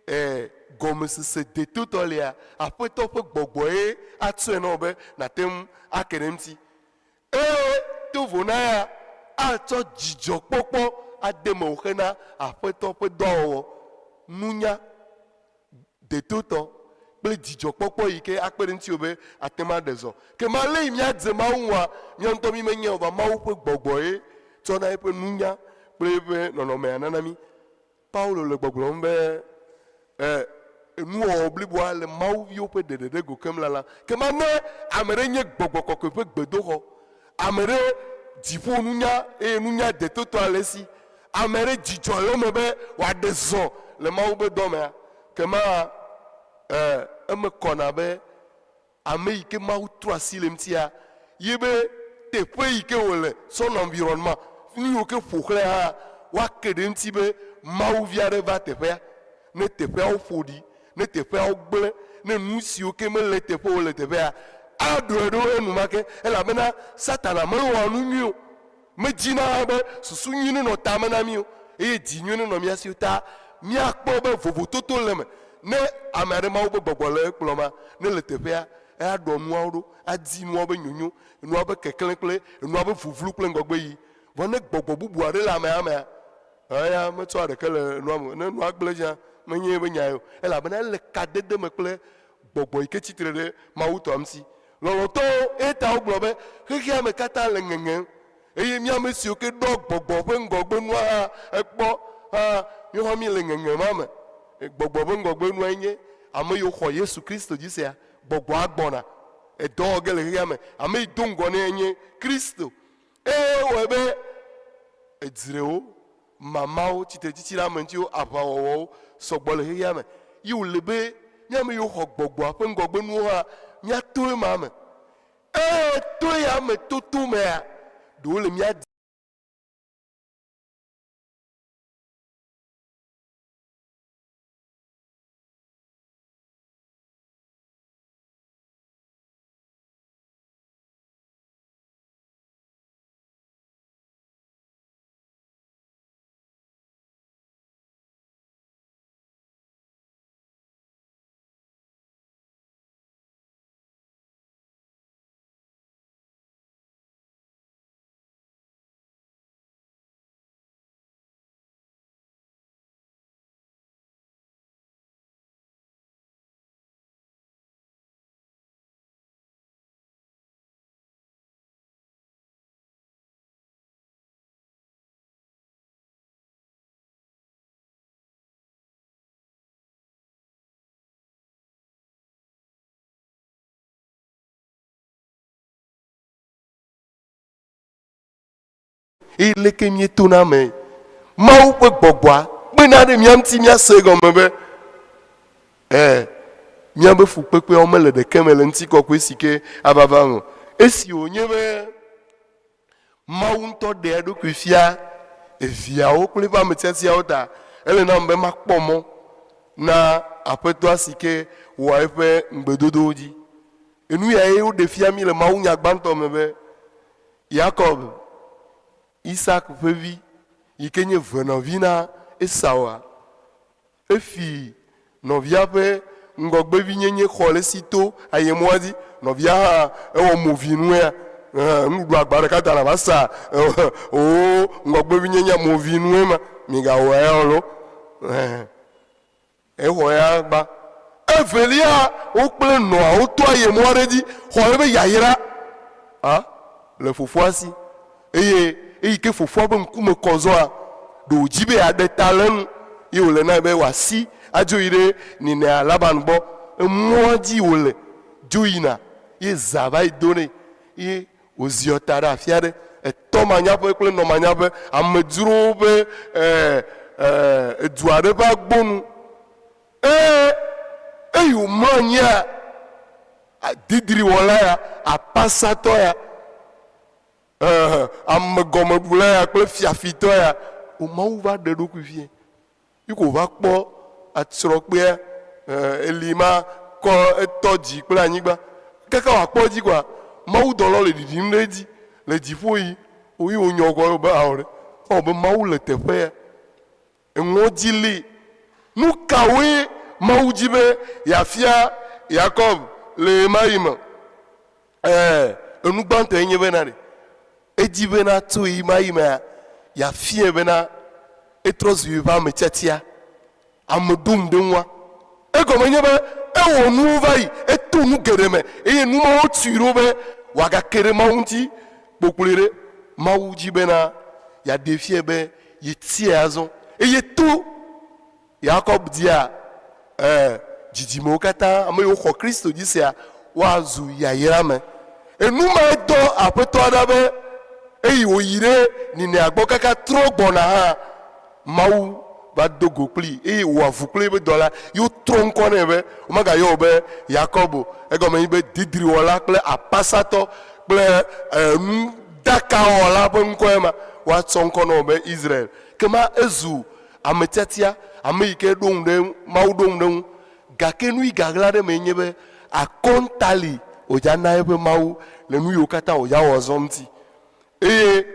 e gɔmesese detotɔ lia, Aƒetɔ ƒe gbɔgbɔe atsɔe na wò be nàte ŋu ake ɖe eŋuti. Eye to vo na ya, atsɔ dzidzɔkpɔkpɔ ade mewò hena Aƒetɔ ƒe dɔwɔwɔ, nunya detotɔ kple dzidzɔkpɔkpɔ yi ke akpe ɖe ŋutiwò be àte ŋu aɖe zɔ. Ke ma ale yi míadze Mawu ŋua, mía ŋutɔ mímenyae o, vɔa Mawu ƒe Gbɔgbɔ ye tsɔna eƒe nunya kple eƒe nɔnɔmea nana mí. Paulo le gbɔgblɔm be, E, nuwɔwɔ bliboa le Mawu viwo ƒe ɖeɖe ɖe go keŋ lalam. Ke ma ne ame ɖe nye Gbɔgbɔ Kɔkɔe ƒe gbedoxɔ, ame ɖe dziƒo nunya eye nunya detotɔa le esi, ame ɖe dzidzɔ le eme be wòaɖe zɔ le Mawu ƒe dɔ mea, ke ma, e, eme kɔna be Ame yi ke Mawu trɔ asi le ŋutia, ye be teƒe yi ke wòle, son environnement, nu yiwo ke ƒo xlãe hã, woake ɖe eŋuti be Mawu vi aɖe va teƒea. Ne teƒeawo ƒo ɖi, ne teƒeawo gblẽ, ne nu siwo ke mele eteƒe o le teƒea, aɖɔe ɖo enumake elabena Satana melɔ̃a nu nyui o. Medina hã be susu nyui nenɔ tame na mí o eye dzi nyui nenɔ mía si o. Ta míakpɔ be vovototo le eme ne ame aɖe Mawu ƒe gbɔgbɔ le ekplɔma, ne le teƒea, eaɖɔ nuawo ɖo, adi nuawo be nyonyo, enuawo be keklẽ kple enuawo be vuvlu kple ŋgɔgbeyiyi. Vɔ ne gbɔgbɔ bubu aɖe le amea mea, eya metsɔa ɖeke le enua me o. Ne enua gblẽ dzia, menye eƒe nyae o elabena ele kadede me kple gbɔgbɔ yi ke tsi tre ɖe Mawu tɔa ŋuti. Lɔlɔ̃tɔwo, eya ta wogblɔ be, Xexea me katã le ŋeŋem, eye mí ame siwo ke ɖɔ gbɔgbɔ ƒe ŋgɔgbenua hã ekpɔ hã, míawo hã míele ŋeŋe ma me. Gbɔgbɔ ƒe ŋgɔgbenuae nye ame yiwo xɔ Yesu Kristo dzi sea, gbɔgbɔa gbɔna edɔ wɔ ge le xexea me. Ame yi do ŋgɔ nɛ enye Kristo. Eye ewɔe be edzrewo, mamawo, tsitretsitsi ɖe ame ŋutiwo, aʋawɔwɔwo sɔgbɔ le xexea me. Ye wòle be mía ame yiwo xɔ gbɔgbɔa ƒe ŋgɔgbenuwo hã míato ema me. Eye to eya me toto mea, ɖewo le mía Eye leke míetona eme? Mawu ƒe gbɔgbɔa kpena ɖe mía ŋuti míase egɔme be, ẽ, míaƒe fukpekpeawo mele ɖeke me le ŋutikɔkɔe si ke ava va me o. Esi wònye be Mawu ŋutɔ ɖea eɖokui fia eviawo kple eƒe ame tiatiawo ta, ele nam be makpɔ mɔ na Aƒetɔa si ke wɔa eƒe ŋugbedodowo dzi. Enu yae woɖe fia mí le mawunya gbãtɔ me be, Yakob, Isak ƒe vi yi ke nye venɔvi na Esaua. Efi nɔvia ƒe ŋgɔgbevinyenye xɔ le esi to ayemɔa dzi. Nɔvia hã ewɔ movinu ya. Ɛhɛ, nuɖuɖu agba ɖeka ta nàva sa wò ŋgɔgbevinyenyea movinue ma. Migawɔ eya o loo. Ɛhɛ. Exɔ ya gbã. Evelia, wo kple nɔa woto ayemɔ aɖe dzi xɔ eƒe yayra a le fofoa si. Eye eyi ke fofoa ƒe ŋkume kɔ zɔa, ɖe wòdi be yeaɖe ta le enu, ye wòle nae be wòasi adzo yi ɖe nenea Laban gbɔ. Emɔa dzi wòle dzo yina, ye zã va yi do nɛ, ye wòziɔ ta ɖe afi aɖe. Etɔ manyaƒe kple nɔ manyaƒe, amedzrowo ƒe edu aɖe ƒe agbo nu. Eye eyi wòmlɔ anyia, didriwɔla ya, apasatɔ ya, amegɔmeɖula ya kple fiafitɔ ya, o Mawu va ɖe eɖokui fia. Yi ko wòva kpɔ atsrɔkpea, Eli ma kɔ etɔ dzi kple anyigba. Kaka wòakpɔ edzi koa, mawudɔlawo le ɖiɖim ɖe edzi le dziƒo yi woyi wonyɔ kɔ be ao ɖe. Ewɔ be Mawu le teƒe ya. Eŋɔdzi li. Nu kawoe Mawu di be yeafia Yakob le ɣemaɣi me? Ɛ̃, enu gbãtɔe nye bena ɖe edi bena tso ɣemaɣi mea, yeafiae bena etrɔ zu yeƒe ame tiatia, ame ɖoŋuɖeŋua. Egɔme nye be ewɔ nuwo va yi, eto nu geɖe me eye nu mawo tui ɖo be wòagake ɖe Mawu ŋuti kpokploe ɖe. Mawu dzi bena yeaɖee fiae be yetiae azɔ eye to Yakob dzia, ẽ, dzidzimewo katã, ame yiwo xɔ Kristo dzi sea, woazu yayra me. Enu mae dɔ Aƒetɔa ɖa be eyi wòyi ɖe Ninea gbɔ kaka trɔ gbɔna hã, Mawu va do go kplii eye wòwɔ avu kple eƒe dɔla ye wotrɔ ŋkɔ nɛ be womagayɔ wò be Yakob o, egɔme nye be didriwɔla kple apasatɔ kple nudakawɔla ƒe ŋkɔe ma. Woatsɔ ŋkɔ na wò be Israel. Kema ezu ame tiatia, ame yi ke ɖo ŋu ɖe eŋu, Mawu ɖo ŋu ɖe eŋu. Gake nu yi gaɣla ɖe emee nye be akɔnta li wòdza na eƒe Mawu le nu yiwo katã wòdza wɔ zɔ ŋuti. Eye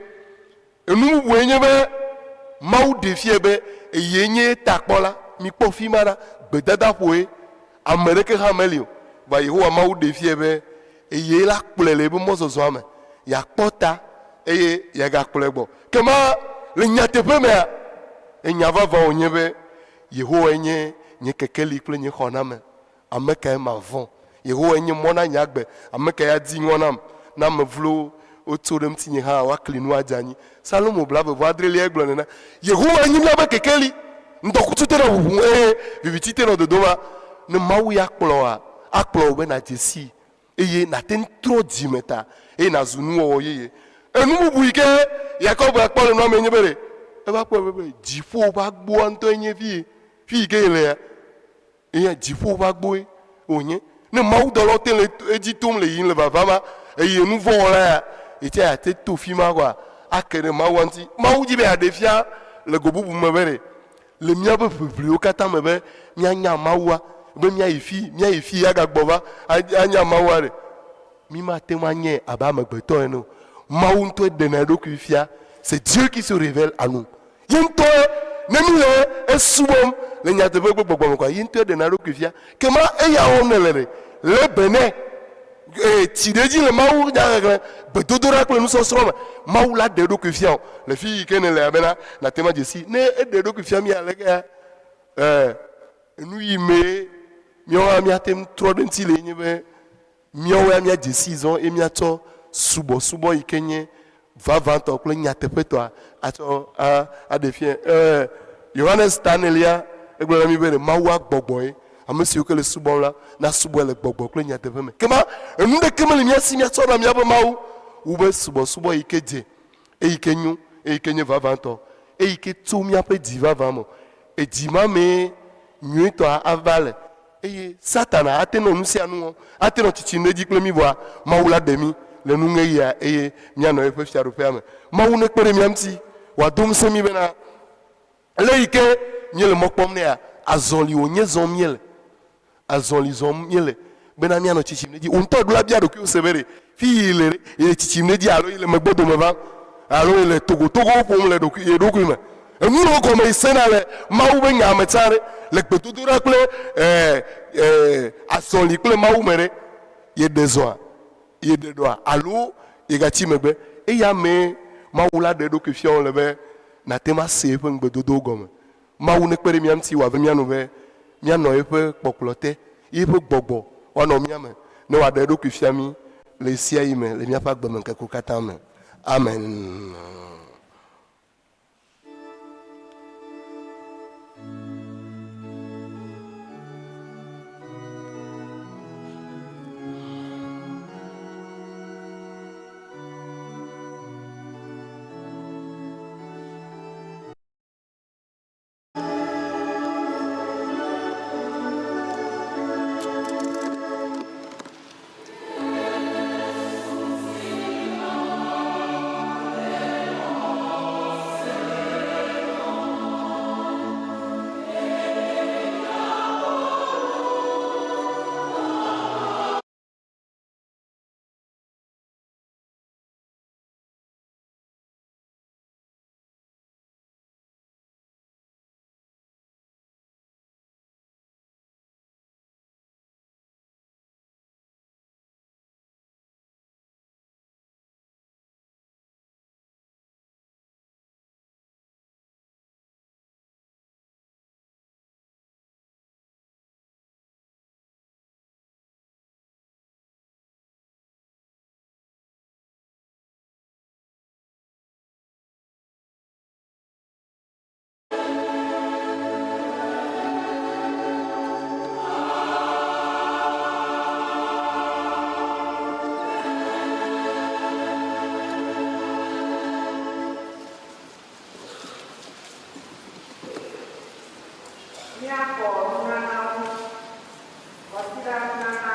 enu bubue nye be Mawu ɖee fiae be eye nye takpɔla. Mikpɔ fi ma ɖa, gbedadaƒoe, ame ɖeke hã meli o. Vɔa Yehowa Mawu ɖee fiae be eye la kplɔe le eƒe mɔzɔzɔa me, yeakpɔ ta eye yeagakplɔe gbɔ. Kema le nyateƒe mea, enya vavã wònye be Yehowae nye nye kekeli kple nye xɔname. Ame kae mavɔ̃? Yehowae nye mɔ na nye agbe. Ame kae adi ŋɔ nam? Ne ame vlowo wotso ɖe ŋutinye hã, woakli nu adze anyi. Salomo blaeve-vɔ-adreliae gblɔ nena. Yehowae nye míaƒe kekeli. Ŋdɔkutsu te nɔ ʋuʋum eye viviti te nɔ dodoma. Ne Mawu ya kplɔ wòa, akplɔ wò be nàdze sii eye nàte ŋu trɔ dzime ta eye nàzu nuwɔwɔ yeye. Enu bubu yi ke Yakob gakpɔ le nua mee nye be ɖe eva kpɔe be dziƒo ƒe agboa ŋutɔe nye fi ye, fi yi ke yelea. Eya dziƒo ƒe agboe wònye. Ne mawudɔlawo te le edzi tom le yiyim le vavama eye nu vɔ̃ wɔla ya yetsa yeate to fi ma kɔa, ake ɖe Mawua ŋuti. Mawu di be yeaɖee fia le go bubu me be ɖe le míaƒe ʋiʋliwo katã me be míanya Mawua, be míayi fi, míayi fi agagbɔ va anya Mawua ɖe, mímate ŋu anyae abe amegbetɔ ene o. Mawu ŋutɔe ɖena eɖokui fia. C'est Dieu qui se révèle à nous. Ye ŋutɔe, ne míle esubɔm le nyateƒe kple gbɔgbɔ me koa, ye ŋutɔe ɖena eɖokui fia. Kema eya wɔm nèle ɖe, lé be nɛ, eye tsi ɖe edzi le Mawu nya xexlẽ, gbedodoɖa kple nusɔsrɔ̃ me. Mawu la ɖe eɖokui fia wò le fi yi ke nèle elabena nàte ŋu adze sii. Ne eɖe eɖokui fia mí alekea, ɛ, enu yi mee míawo hã míate ŋu trɔ ɖe eŋuti lee nye be Míawo ya míadze sii zɔ eye míatsɔ subɔsubɔ yi ke nye vavãtɔ kple nyateƒetɔa atsɔ aɖe fiae. Ẽ, Yohanes ta enelia, egblɔ na mí be ɖe Mawua gbɔgbɔe. Ame siwo ke le subɔm la, nasubɔe le gbɔgbɔ kple nyateƒe me. Kema enu ɖeke mele mía si míatsɔ na míaƒe Mawu wu be subɔsubɔ yi ke dze, eyi ke nyo, eyi ke nye vavãtɔ, eyi ke tso míaƒe dzi vavã me o. Edzi ma mee nyuitɔa ava le. Eye Satana ate nɔ nusianu wɔm, ate nɔ tsitsim ɖe edzi kple mí vɔa Mawu la ɖe mí le nuŋeɣia eye míanɔ eƒe fiaɖuƒea me. Mawu nekpe ɖe mía ŋuti wòado ŋusẽ mí bena le yi ke míele mɔ kpɔm nɛa, azɔli wònye zɔm míele, azɔli zɔm míele bena míanɔ tsitsim ɖe edzi. Wò ŋutɔ ɖo la bia ɖokuiwò se be ɖe fi yi le ɖe, yele tsitsim ɖe edzi alo yele megbedome vam alo yele togotogowo ƒom le ɖokui, ye ɖokui me. Enu yiwo gɔme yi sena le Mawu be nya me tsã ɖe, le gbedodoɖa kple e, e, azɔli kple Mawu me ɖe, yeɖe zɔa, yeɖe ɖɔa alo yegatsi megbe. Eya mee Mawu la ɖe eɖokui fia wò le be nàte ŋu ase eƒe ŋugbedodowo gɔme. Mawu nekpe ɖe mía ŋuti wòave mía nu be míanɔ eƒe kpɔkplɔ te, ye eƒe gbɔgbɔ woanɔ mía me ne wòaɖe eɖokui fia mí le ɣesiaɣi me le míaƒe agbemeŋkekewo katã me. Amen. Míaxɔ nunanawo, kɔsiɖa nunana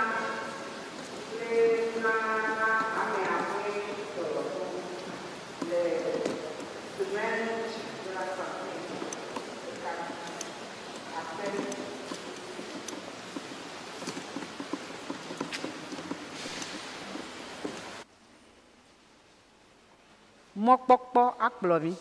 kple nunana na hamea ƒe dɔyɔƒewo le Semaine de la Santé ɖeka me. Akpe. Mɔkpɔkpɔ akplɔ mí.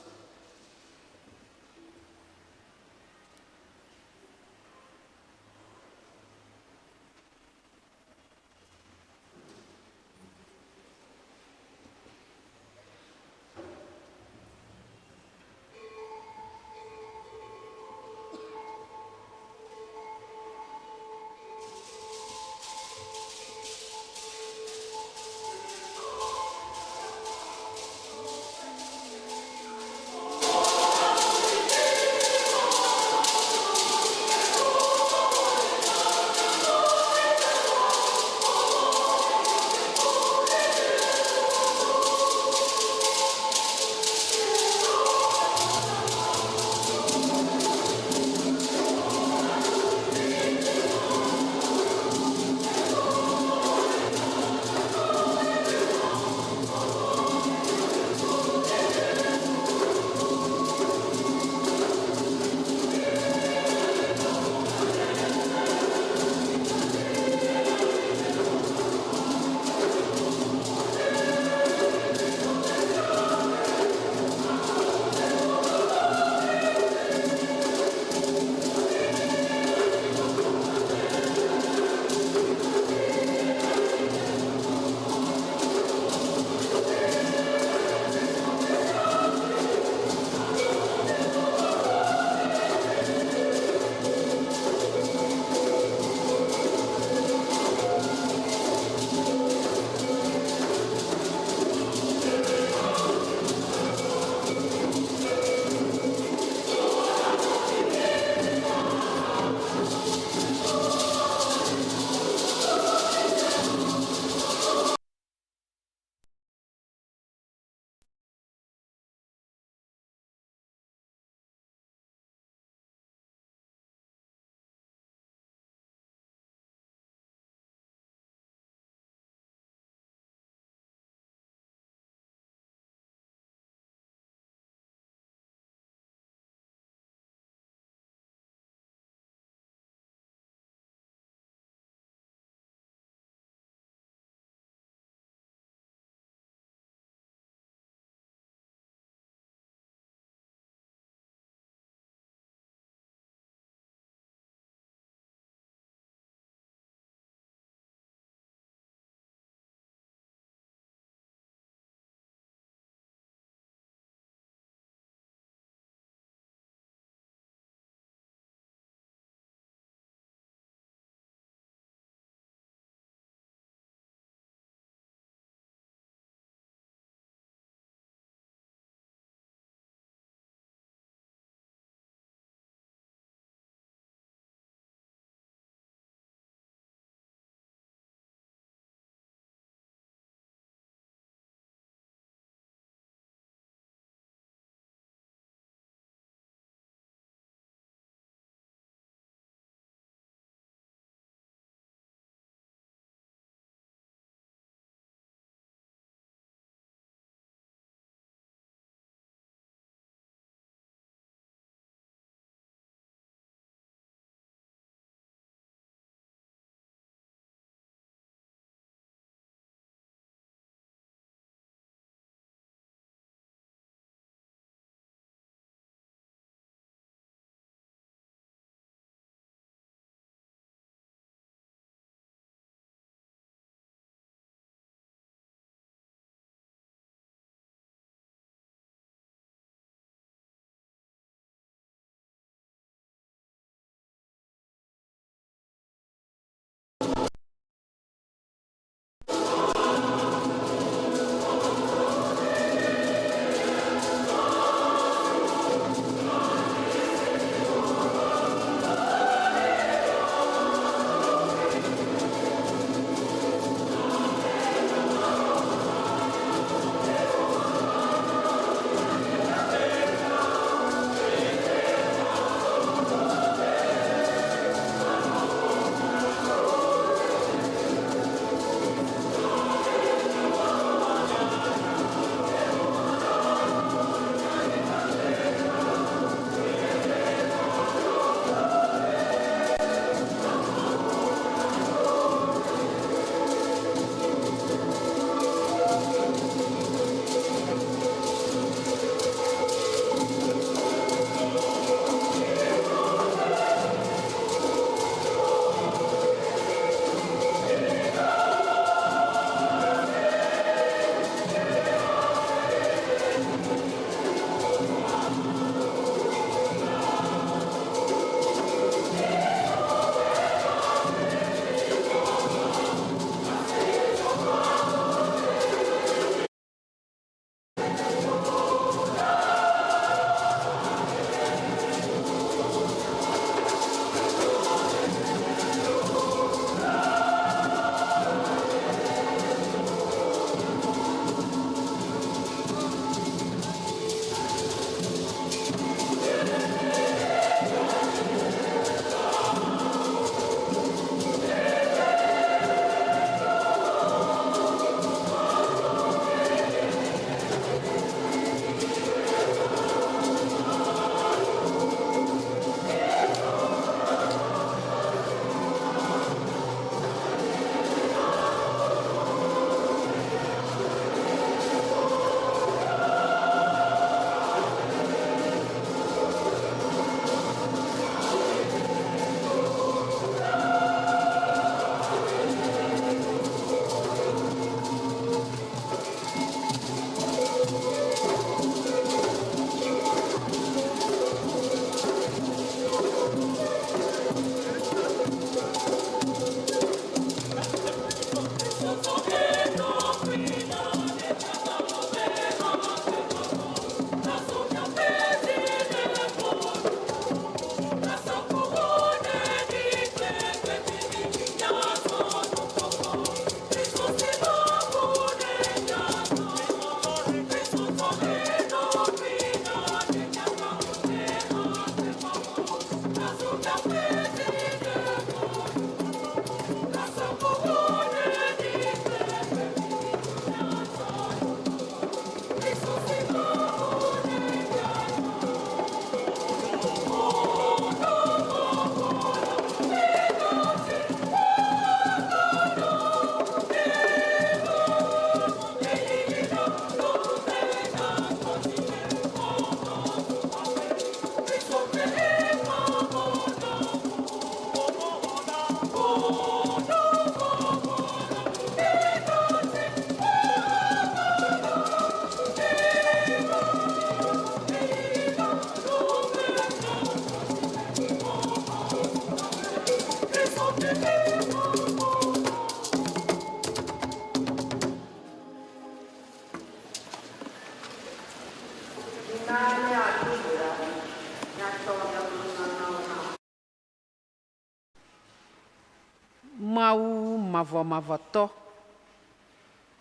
Mawu mavɔmavɔtɔ,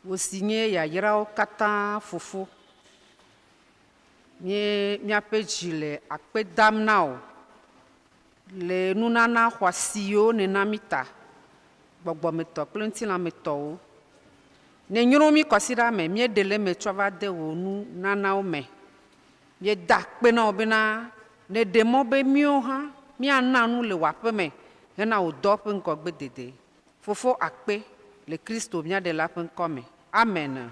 wò si nye yayrawo katã fofo. Mie míaƒe dzi le akpe dam na wò le nunana xɔasiwo nèna mí ta, gbɔgbɔmetɔ kple ŋutilãmetɔwo. Nènyro mí kɔsiɖa me, míeɖe le eme tsɔ va de wò nunanawo me. Míeda akpe na wò bena nèɖe mɔ be míwo hã míana nu le wò aƒeme hena wò dɔ ƒe ŋgɔgbedede. Fofo akpe le Kristo mía Ɖela ƒe ŋkɔ me. Amen.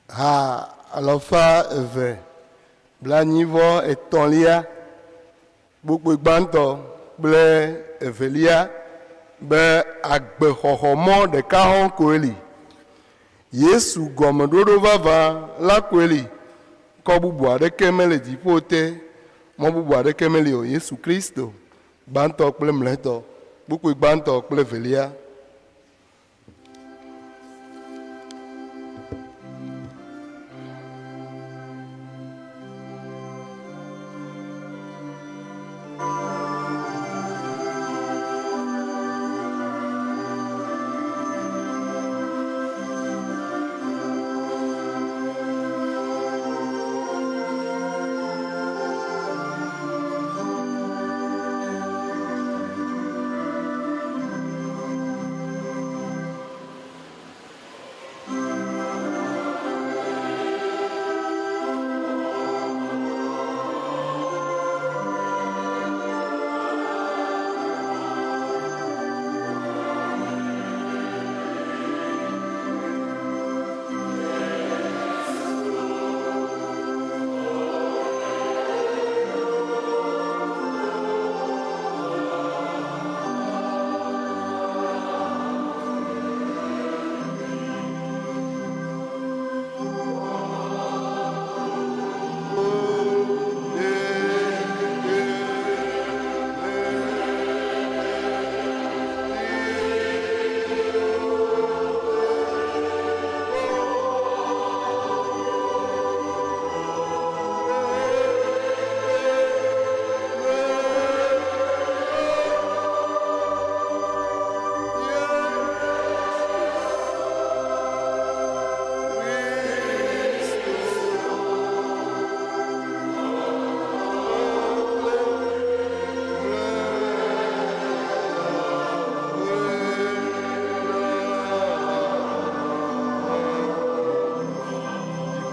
Ha alafa eve blaenyi-vɔ-etɔ̃lia, kpukpui gbãtɔ kple evelia be agbexɔxɔmɔ ɖeka hɔ̃ koe li. Yesu gɔmeɖoɖo vavã la koe li. Ŋkɔ bubu aɖeke mele dziƒo te, mɔ bubu aɖeke meli o. Yesu Kristo, gbãtɔ kple mlɔetɔ, kpukpui gbãtɔ kple evelia.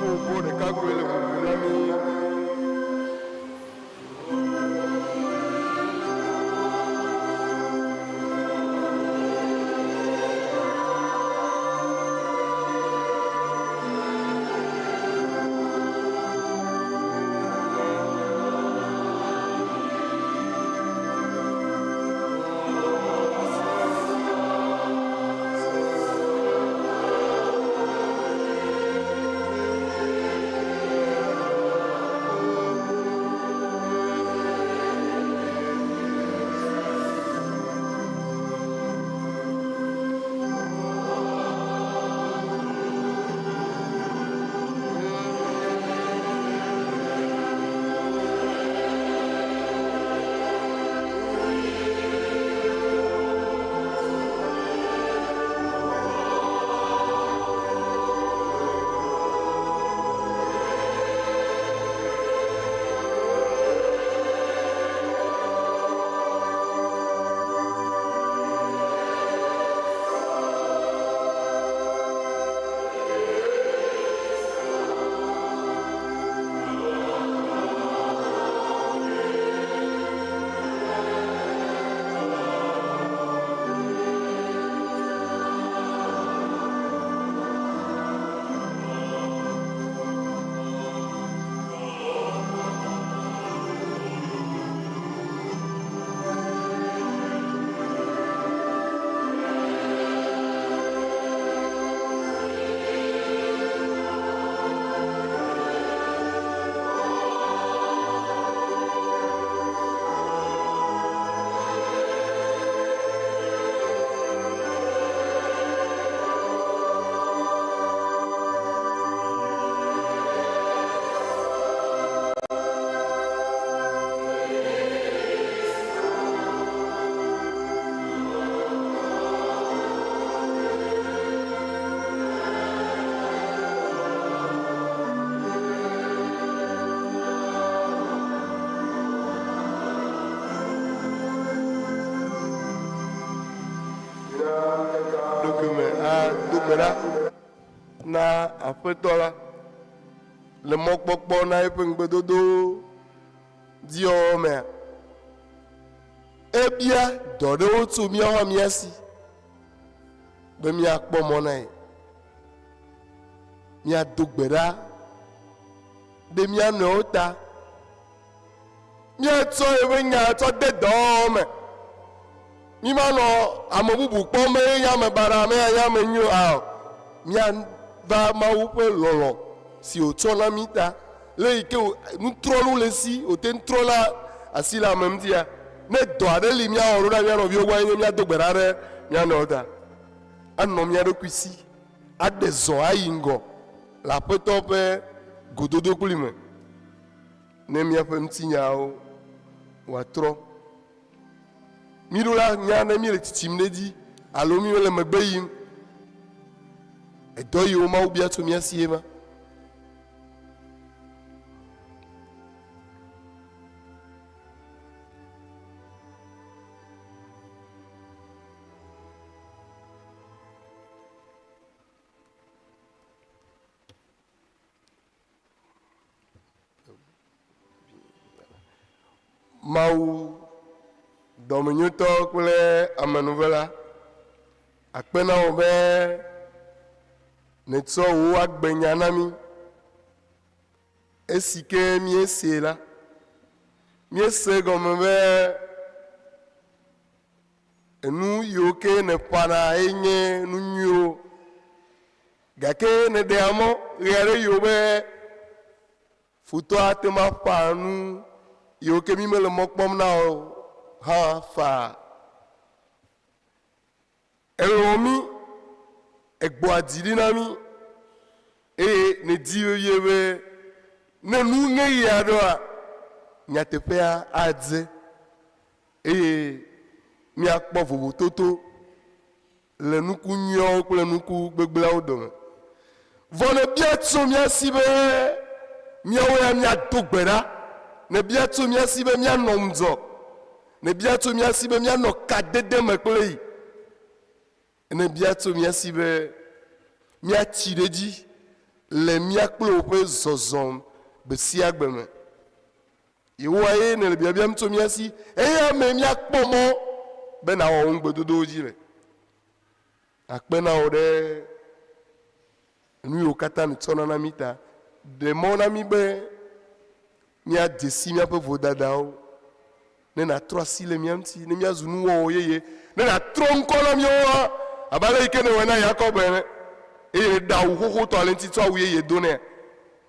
Dziƒoʋuwo ɖeka koe le ʋuʋu na mí. gbe ɖa na Aƒetɔ la le mɔkpɔkpɔ na eƒe ŋugbedodowo dzi wɔwɔ mea, ebia dɔ ɖewo tso míawo hã mía si be míakpɔ mɔ na ye. Míado gbe ɖa ɖe mía nɔewo ta. Míatsɔ eƒe nya tsɔ de dɔwɔwɔ me. Mímanɔ ame bubu kpɔm be yenye ame baɖa, ame ya nye ame nyui o. Ao, míava Mawu ƒe lɔlɔ̃ si wòtsɔ na mí ta. Le yi ke nutrɔnu le esi wòte ŋu trɔna asi le ame ŋutia, ne dɔ aɖe li míawɔ ɖo ɖa mía nɔviwo gbɔ enye míado gbe ɖa ɖe mía nɔewo ta. Anɔ mía ɖokui si aɖe zɔ ayi ŋgɔ le Aƒetɔ ƒe gododo kpli me ne míaƒe ŋutinyawo wòatrɔ. Míɖo la nya ne míele tsitsim ɖe edzi alo míele megbe yim. Edɔ yiwo Mawu bia tso mía sie ma. Mawu dɔmenyotɔ kple amenuvela, akpe na wò be nètsɔ wò agbenya na mí. Esi ke míesee la, míese egɔme be enu yiwo ke nèƒãna enye nu nyuiwo. Gake nèɖea mɔ ɣeaɖeɣi be futɔ ate ŋu aƒã nu yiwo ke mí mele mɔ kpɔm na o hã faa. Èlɔ̃ mí, ègbɔa dzi ɖi na mí, eye nèdi vevie be ne nu ŋeɣi aɖoa, nyateƒea adze eye míakpɔ vovototo le nuku nyuiawo kple nuku gbegblẽawo dome. Vɔ nèbia tso mía si be míawo ya míado gbe ɖa. Nèbia tso mía si be míanɔ ŋudzɔ. Nèbia tso mía si be míanɔ kadede me kple yi. Nèbia tso mía si be míatsi ɖe edzi le mía kple wò ƒe zɔzɔ gbe sia gbe me. Yehowa ye nèle biabiam tso mía si, eya mee míakpɔ mɔ be nàwɔ wò ŋugbedodowo dzi le. Akpe na wò ɖe nu yiwo katã nètsɔna na mí ta. Ɖe mɔ na mí be míadze si míaƒe vodadawo, ne nàtrɔ asi le mía ŋuti, ne míazu nuwɔwɔ yeye, ne nàtrɔ ŋkɔ na míawo hã, abe ale yi ke nèwɔe na Yakob ene, eye nèɖe awu xoxotɔ le eŋuti tsɔ awu yeye do nɛa?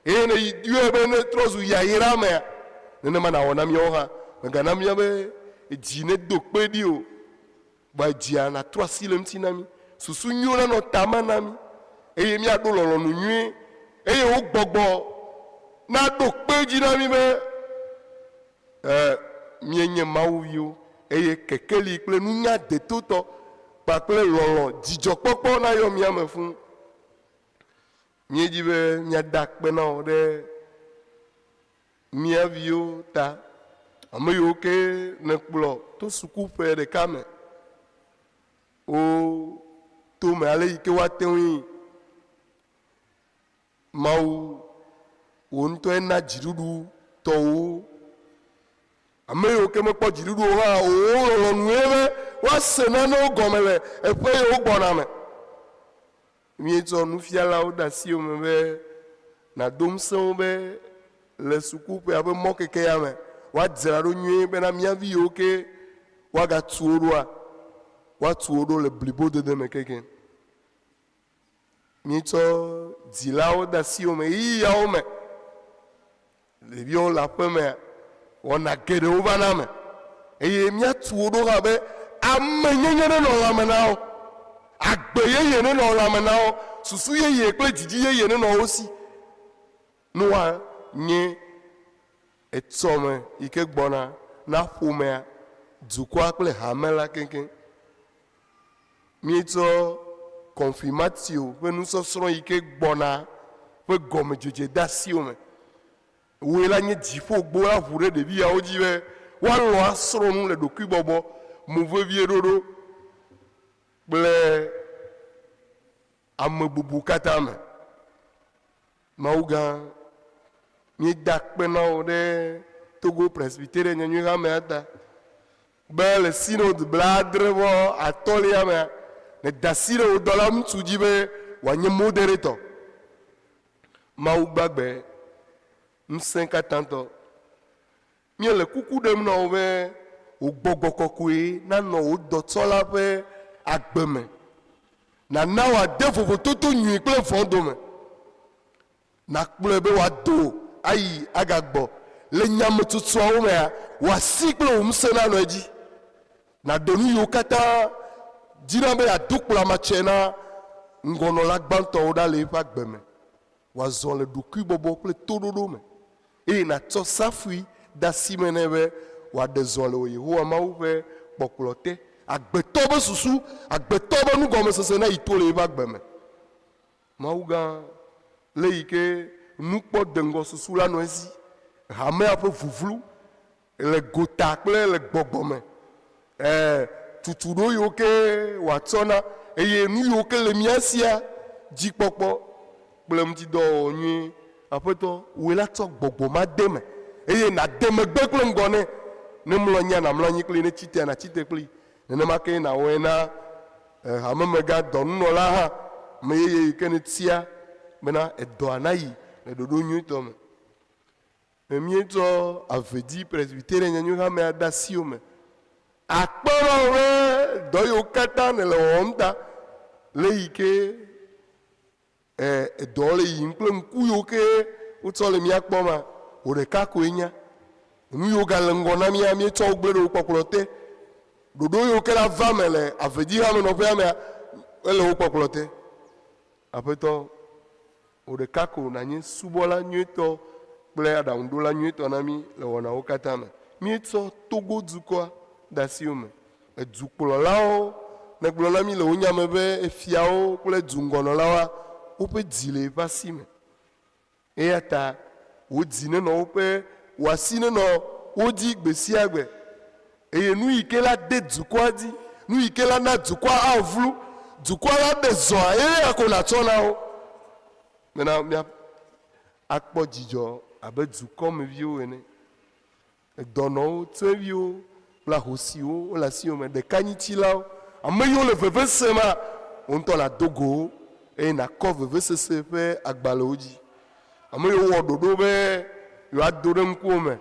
Eye ne yɔe be netrɔ zu yayra mea, nenema nàwɔ na míawo hã. Mègana míaƒe dzi nedo kpe ɖi o, vɔa dzia nàtrɔ asi le eŋuti na mí. Susu nyuiwo nanɔ tame na mí, eye míaɖo lɔlɔ̃nu nyui, eye wò gbɔgbɔ naɖo kpe edzi na mí be e, míenye Mawu viwo, eye kekeli kple nunya detotɔ kpakple lɔlɔ̃ dzidzɔkpɔkpɔ nayɔ mía me fũ. Míedi be míada akpe na wò ɖe mía viwo ta, ame yiwo ke nèkplɔ to sukuƒe ɖeka me, wo to me ale yi ke woate ŋui. Mawu, wò ŋutɔe na dziɖuɖu tɔwòwo. Ame yiwo ke mekpɔ dziɖuɖu o hã, wò lɔlɔ̃nue be woase nanewo gɔme le eƒe yiwo gbɔna me. Míetsɔ nufialawo de asiwò me be nàdo ŋusẽ wo be le sukuƒea ƒe mɔkekea me woadzra ɖo nyuie bena mía vi yiwo ke woagatu wo ɖoa, woatu wo ɖo le blibodede me kekeŋ. Míetsɔ dzilawo de asiwò me ɣeyiɣiawo me. Ɖeviwo le aƒemea, wɔna geɖewo vana eme eye míatu wo ɖo hã be amenyenye nenɔ lãme na wo, agbe yeye nenɔ lãme na wo, susu yeye kple didi yeye nenɔ wo si ne woanye etsɔme yi ke gbɔna na ƒomea, dukɔa kple hame la keŋkeŋ. Míetsɔ konfirmatio ƒe nusɔsrɔ̃ yi ke gbɔna ƒe gɔmedzedze de asiwò me. Wòe la nye dziƒogbo la ʋu ɖe ɖeviawo dzi be woalɔ̃ asrɔ̃ nu le ɖokuibɔbɔ, movevieɖoɖo kple. ame bubu katã me. Mawu gã, míeda akpe na wò ɖe Togo Presbyterian Nyanyuihamea ta be le synod blaadre vɔ atɔ̃lia mea, nèda asi ɖe wò dɔla ŋutsu dzi be wòanye moderator. Mawu gbagbe, ŋusẽ katãtɔ, míele kuku ɖem na wò be wò gbɔgbɔ kɔkɔe nanɔ wò dɔtsɔla ƒe agbe me, nàna wòade vovototo nyui kple vɔ̃ dome, nàkplɔe be wòado ayi agagbɔ le nyametsotsoawo mea, wò asi kple wò ŋusẽ nanɔ edzi, nàɖe nu yiwo katã dina be yeado kplamatsɛ na ŋgɔnɔla gbãtɔwo ɖa le eƒe agbe me. Wòazɔ le ɖokuibɔbɔ kple toɖoɖo me, eye nàtsɔ safui de asi me nɛ be wòaɖe zɔ le wò Yehowa Mawu ƒe kpɔkplɔ te. Agbetɔ ƒe susu, agbetɔ ƒe nugɔmesese nayi to le eƒe agbe me. Mawu gã, le yi ke nukpɔ deŋgɔ susu la nɔ esi, hamea ƒe vuvlu le gota kple le gbɔgbɔ me, ẽ, tutuɖo yiwo ke wòatsɔ na, eye nu yiwo ke le mía sia dzi kpɔkpɔ kple ŋutidɔwɔwɔ nyuie. Aƒetɔ, wòe la tsɔ gbɔgbɔ ma de eme, eye nàde megbe kple ŋgɔ nɛ. Ne mlɔ anyia, nàmlɔ anyi kplii, ne tsi tea, nàtsi te kplii. Nenema kee nàwɔe na hamemegã dɔnunɔla hã, ame yeye yi ke nètia bena edɔa nayi le ɖoɖo nyuitɔ me. Ne míetsɔ Avedi Presbyterian Nyanyuihamea de asiwò me, akpe na wò ɖe dɔ yiwo katã nèle wɔwɔm ta, le yi ke e, edɔ le yiyim kple ŋku yiwo ke wotsɔ le mía kpɔma, wò ɖeka koe nya. Nu yiwo gale ŋgɔ na mía, míetsɔ wo gblẽ ɖe wò kpɔkplɔ te. Ɖoɖo yiwo ke la va eme le Avedi hamenɔƒea mea, ele wò kpɔkplɔ te. Aƒetɔ, wò ɖeka ko nànye subɔla nyuitɔ kple aɖaŋuɖola nyuitɔ na mí le wɔnawo katã me. Míetsɔ Togo dukɔa de asiwò me. Edukplɔlawo nègblɔ na mí le wò nya me be efiawo kple duŋgɔnɔlawoa, woƒe dzi le eƒe asi me. Eya ta wò dzi nenɔ woƒe, wò asi nenɔ wo dzi gbe sia gbe. Eye nu yi ke la de dukɔa dzi, nu yi ke la na dukɔa avlu, dukɔa la ɖe zɔa, eya ko nàtsɔ na wo. Bena mía akpɔ dzidzɔ abe dukɔmeviwo ene. Edɔnɔwo, tsyɔ̃eviwo kple ahosiwo wole asiwò me, ɖekanyitilawo, ame yiwo le veve sema, wò ŋutɔ nàdo go wo eye nàkɔ vevesese ƒe agba le wo dzi. Ame yiwo wɔ ɖoɖo be yewoado ɖe ŋkuwò me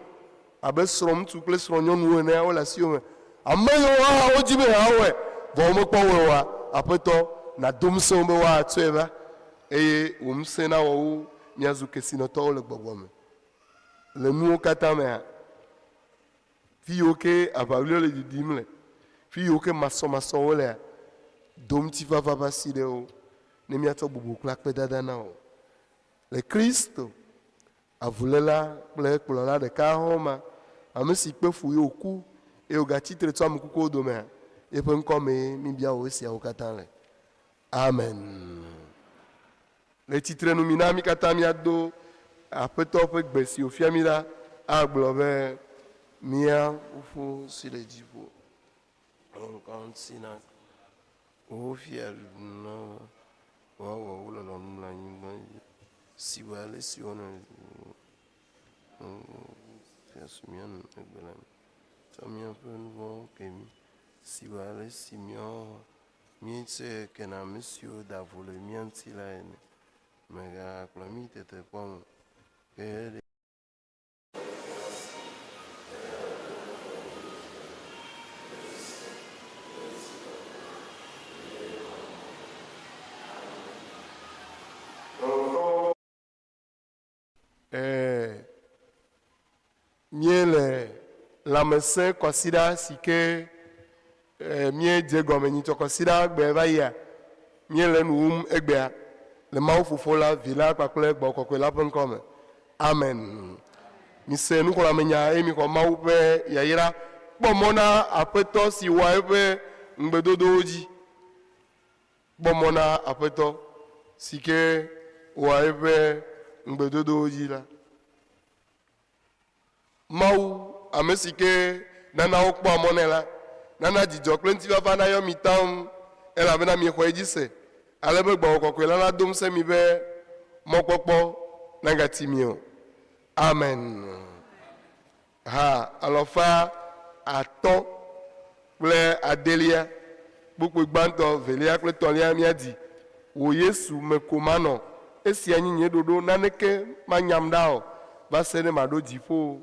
abe srɔ̃ŋutsu kple srɔ̃nyɔnuwo enea, wole asiwò me. Ame yiwo hã wodi be yewoawɔe, vɔ womekpɔ wɔe oa, Aƒetɔ, nàdo ŋusẽ wo be woatsɔe va, eye wò ŋusẽ nawɔ wo miazu kesinɔtɔwo le gbɔgbɔ me. Le nuwo katã mea, fi yiwo ke aʋaɣliwo le ɖiɖim le, fi yiwo ke masɔmasɔwo lea, do ŋutifafa ƒe asi ɖe wo, ne míatsɔ bubu kple akpedada na wò. Le Kristo, avuléla kple ekplɔla ɖeka hɔ̃ ma, ame si kpe fu ye wòku eye wògatsi tre tso ame kukuwo domea, eƒe ŋkɔ mee míbia wò esiawo katã le. Amen. Le tsitrenu mina mí katã míado Aƒetɔ ƒe gbe si wòfia mí la agblɔ be, Mía Fofo si le dziƒo, wò ŋkɔ ŋuti nakɔ, wò fiaɖuɖu nava, woawɔ wò lɔlɔ̃nu le anyigba dzi sigbe ale si wowɔnɛ le dziƒo ene. Fia su mía nu egbe la mí. Tsɔ míaƒe nu vɔ̃wo ke mí sigbe ale si míawo hã Míetsɔe kena ame siwo da vo le mía ŋuti la ene. Mègakplɔ mí tetekpɔ me o, ke ɖe. Ɛ̃, míele lãmesẽ kwasiɖa si ke míedze gɔme nyitsɔ kwasiɖa gbe va yia, míele enu wum egbea le Mawu Fofo la, Vi la kpakple Gbɔgbɔ Kɔkɔe la ƒe ŋkɔ me. Amen. Mise nuxlɔ̃amenya eye mixɔ Mawu ƒe yayra. Kpɔ mɔ na Aƒetɔ si wɔa eƒe ŋugbedodowo dzi. Kpɔ mɔ na Aƒetɔ, si ke wɔa eƒe ŋugbedodowo dzi la. Mawu, ame si ke nana wokpɔa mɔ nɛ la, nana dzidzɔ kple ŋutifafa nayɔ mi taŋ, elabena miexɔ edzi se. Ale be Gbɔgbɔ Kɔkɔe la nado ŋusẽ mi be mɔkpɔkpɔ nagati mi o. Amen. Ha alɔfa atɔ̃ kple adelia, kpukpui gbãtɔ, velia kple tɔ̃lia míadi. Wò Yesu me ko manɔ. Esia nyi nye ɖoɖo, naneke manyam ɖa o va se ɖe maɖo dziƒo.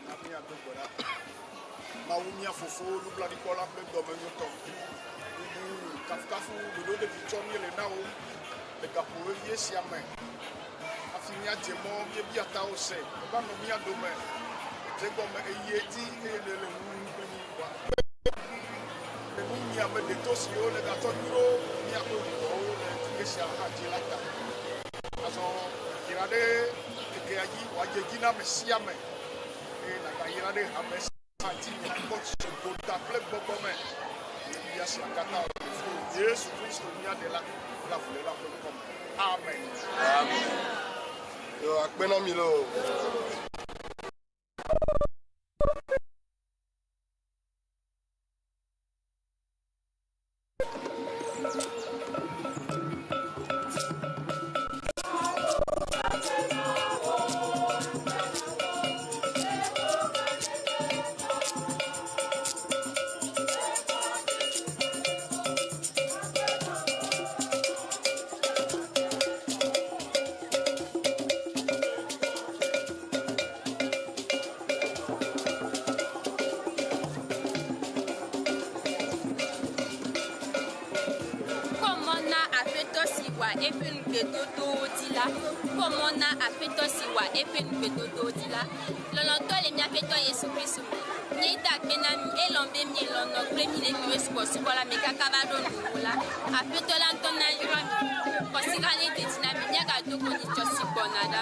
Na míado gbe ɖa. Mawu mía fofo nublanuikpɔla kple dɔmenyotɔ. Bubu kafukafu ɖoɖo ɖe dzi tsɔm míele na wo le gaƒo vevie sia me. Hafi míadze mɔ míebia tawo se eva nɔ mía dome. Dze gɔme eyi edzi eye nèle wuwum kple mí. Wɔ akpe le nunyiame deto siwo nègatsɔ dzro míaƒe ʋuʋɔwo le ŋkeke sia hã dzi la ta. Azɔ yra ɖe ŋkekea dzi wòadze edzi na ame sia ame eye nàgayra ɖe hame sia hã dzi miakpɔ dzidzɔ gota kple gbɔgbɔ me. Míebia sia katã le Fofo Yesu Kristo mía Ɖela kple Avuléla ƒe ŋkɔ me. Amen. Amen. Yo, akpe na mi loo. Kpɔ mɔ na Aƒetɔ si wɔa eƒe ŋugbedodowo dzi la. Kpɔ mɔ na Aƒetɔ si wɔa eƒe ŋugbedodowo dzi la. Lɔlɔ̃tɔ le mía Aƒetɔ Yesu Kristo me. Míeda akpe na mi elɔ̃ be mielɔ̃ nɔ kple mi le miwo subɔsubɔ la me kaka va ɖo nuwuwu la. Aƒetɔ la ŋutɔ nayra mi. Kɔsiɖa ne de dzi na mi míagado go nyitsɔ si gbɔna ɖa.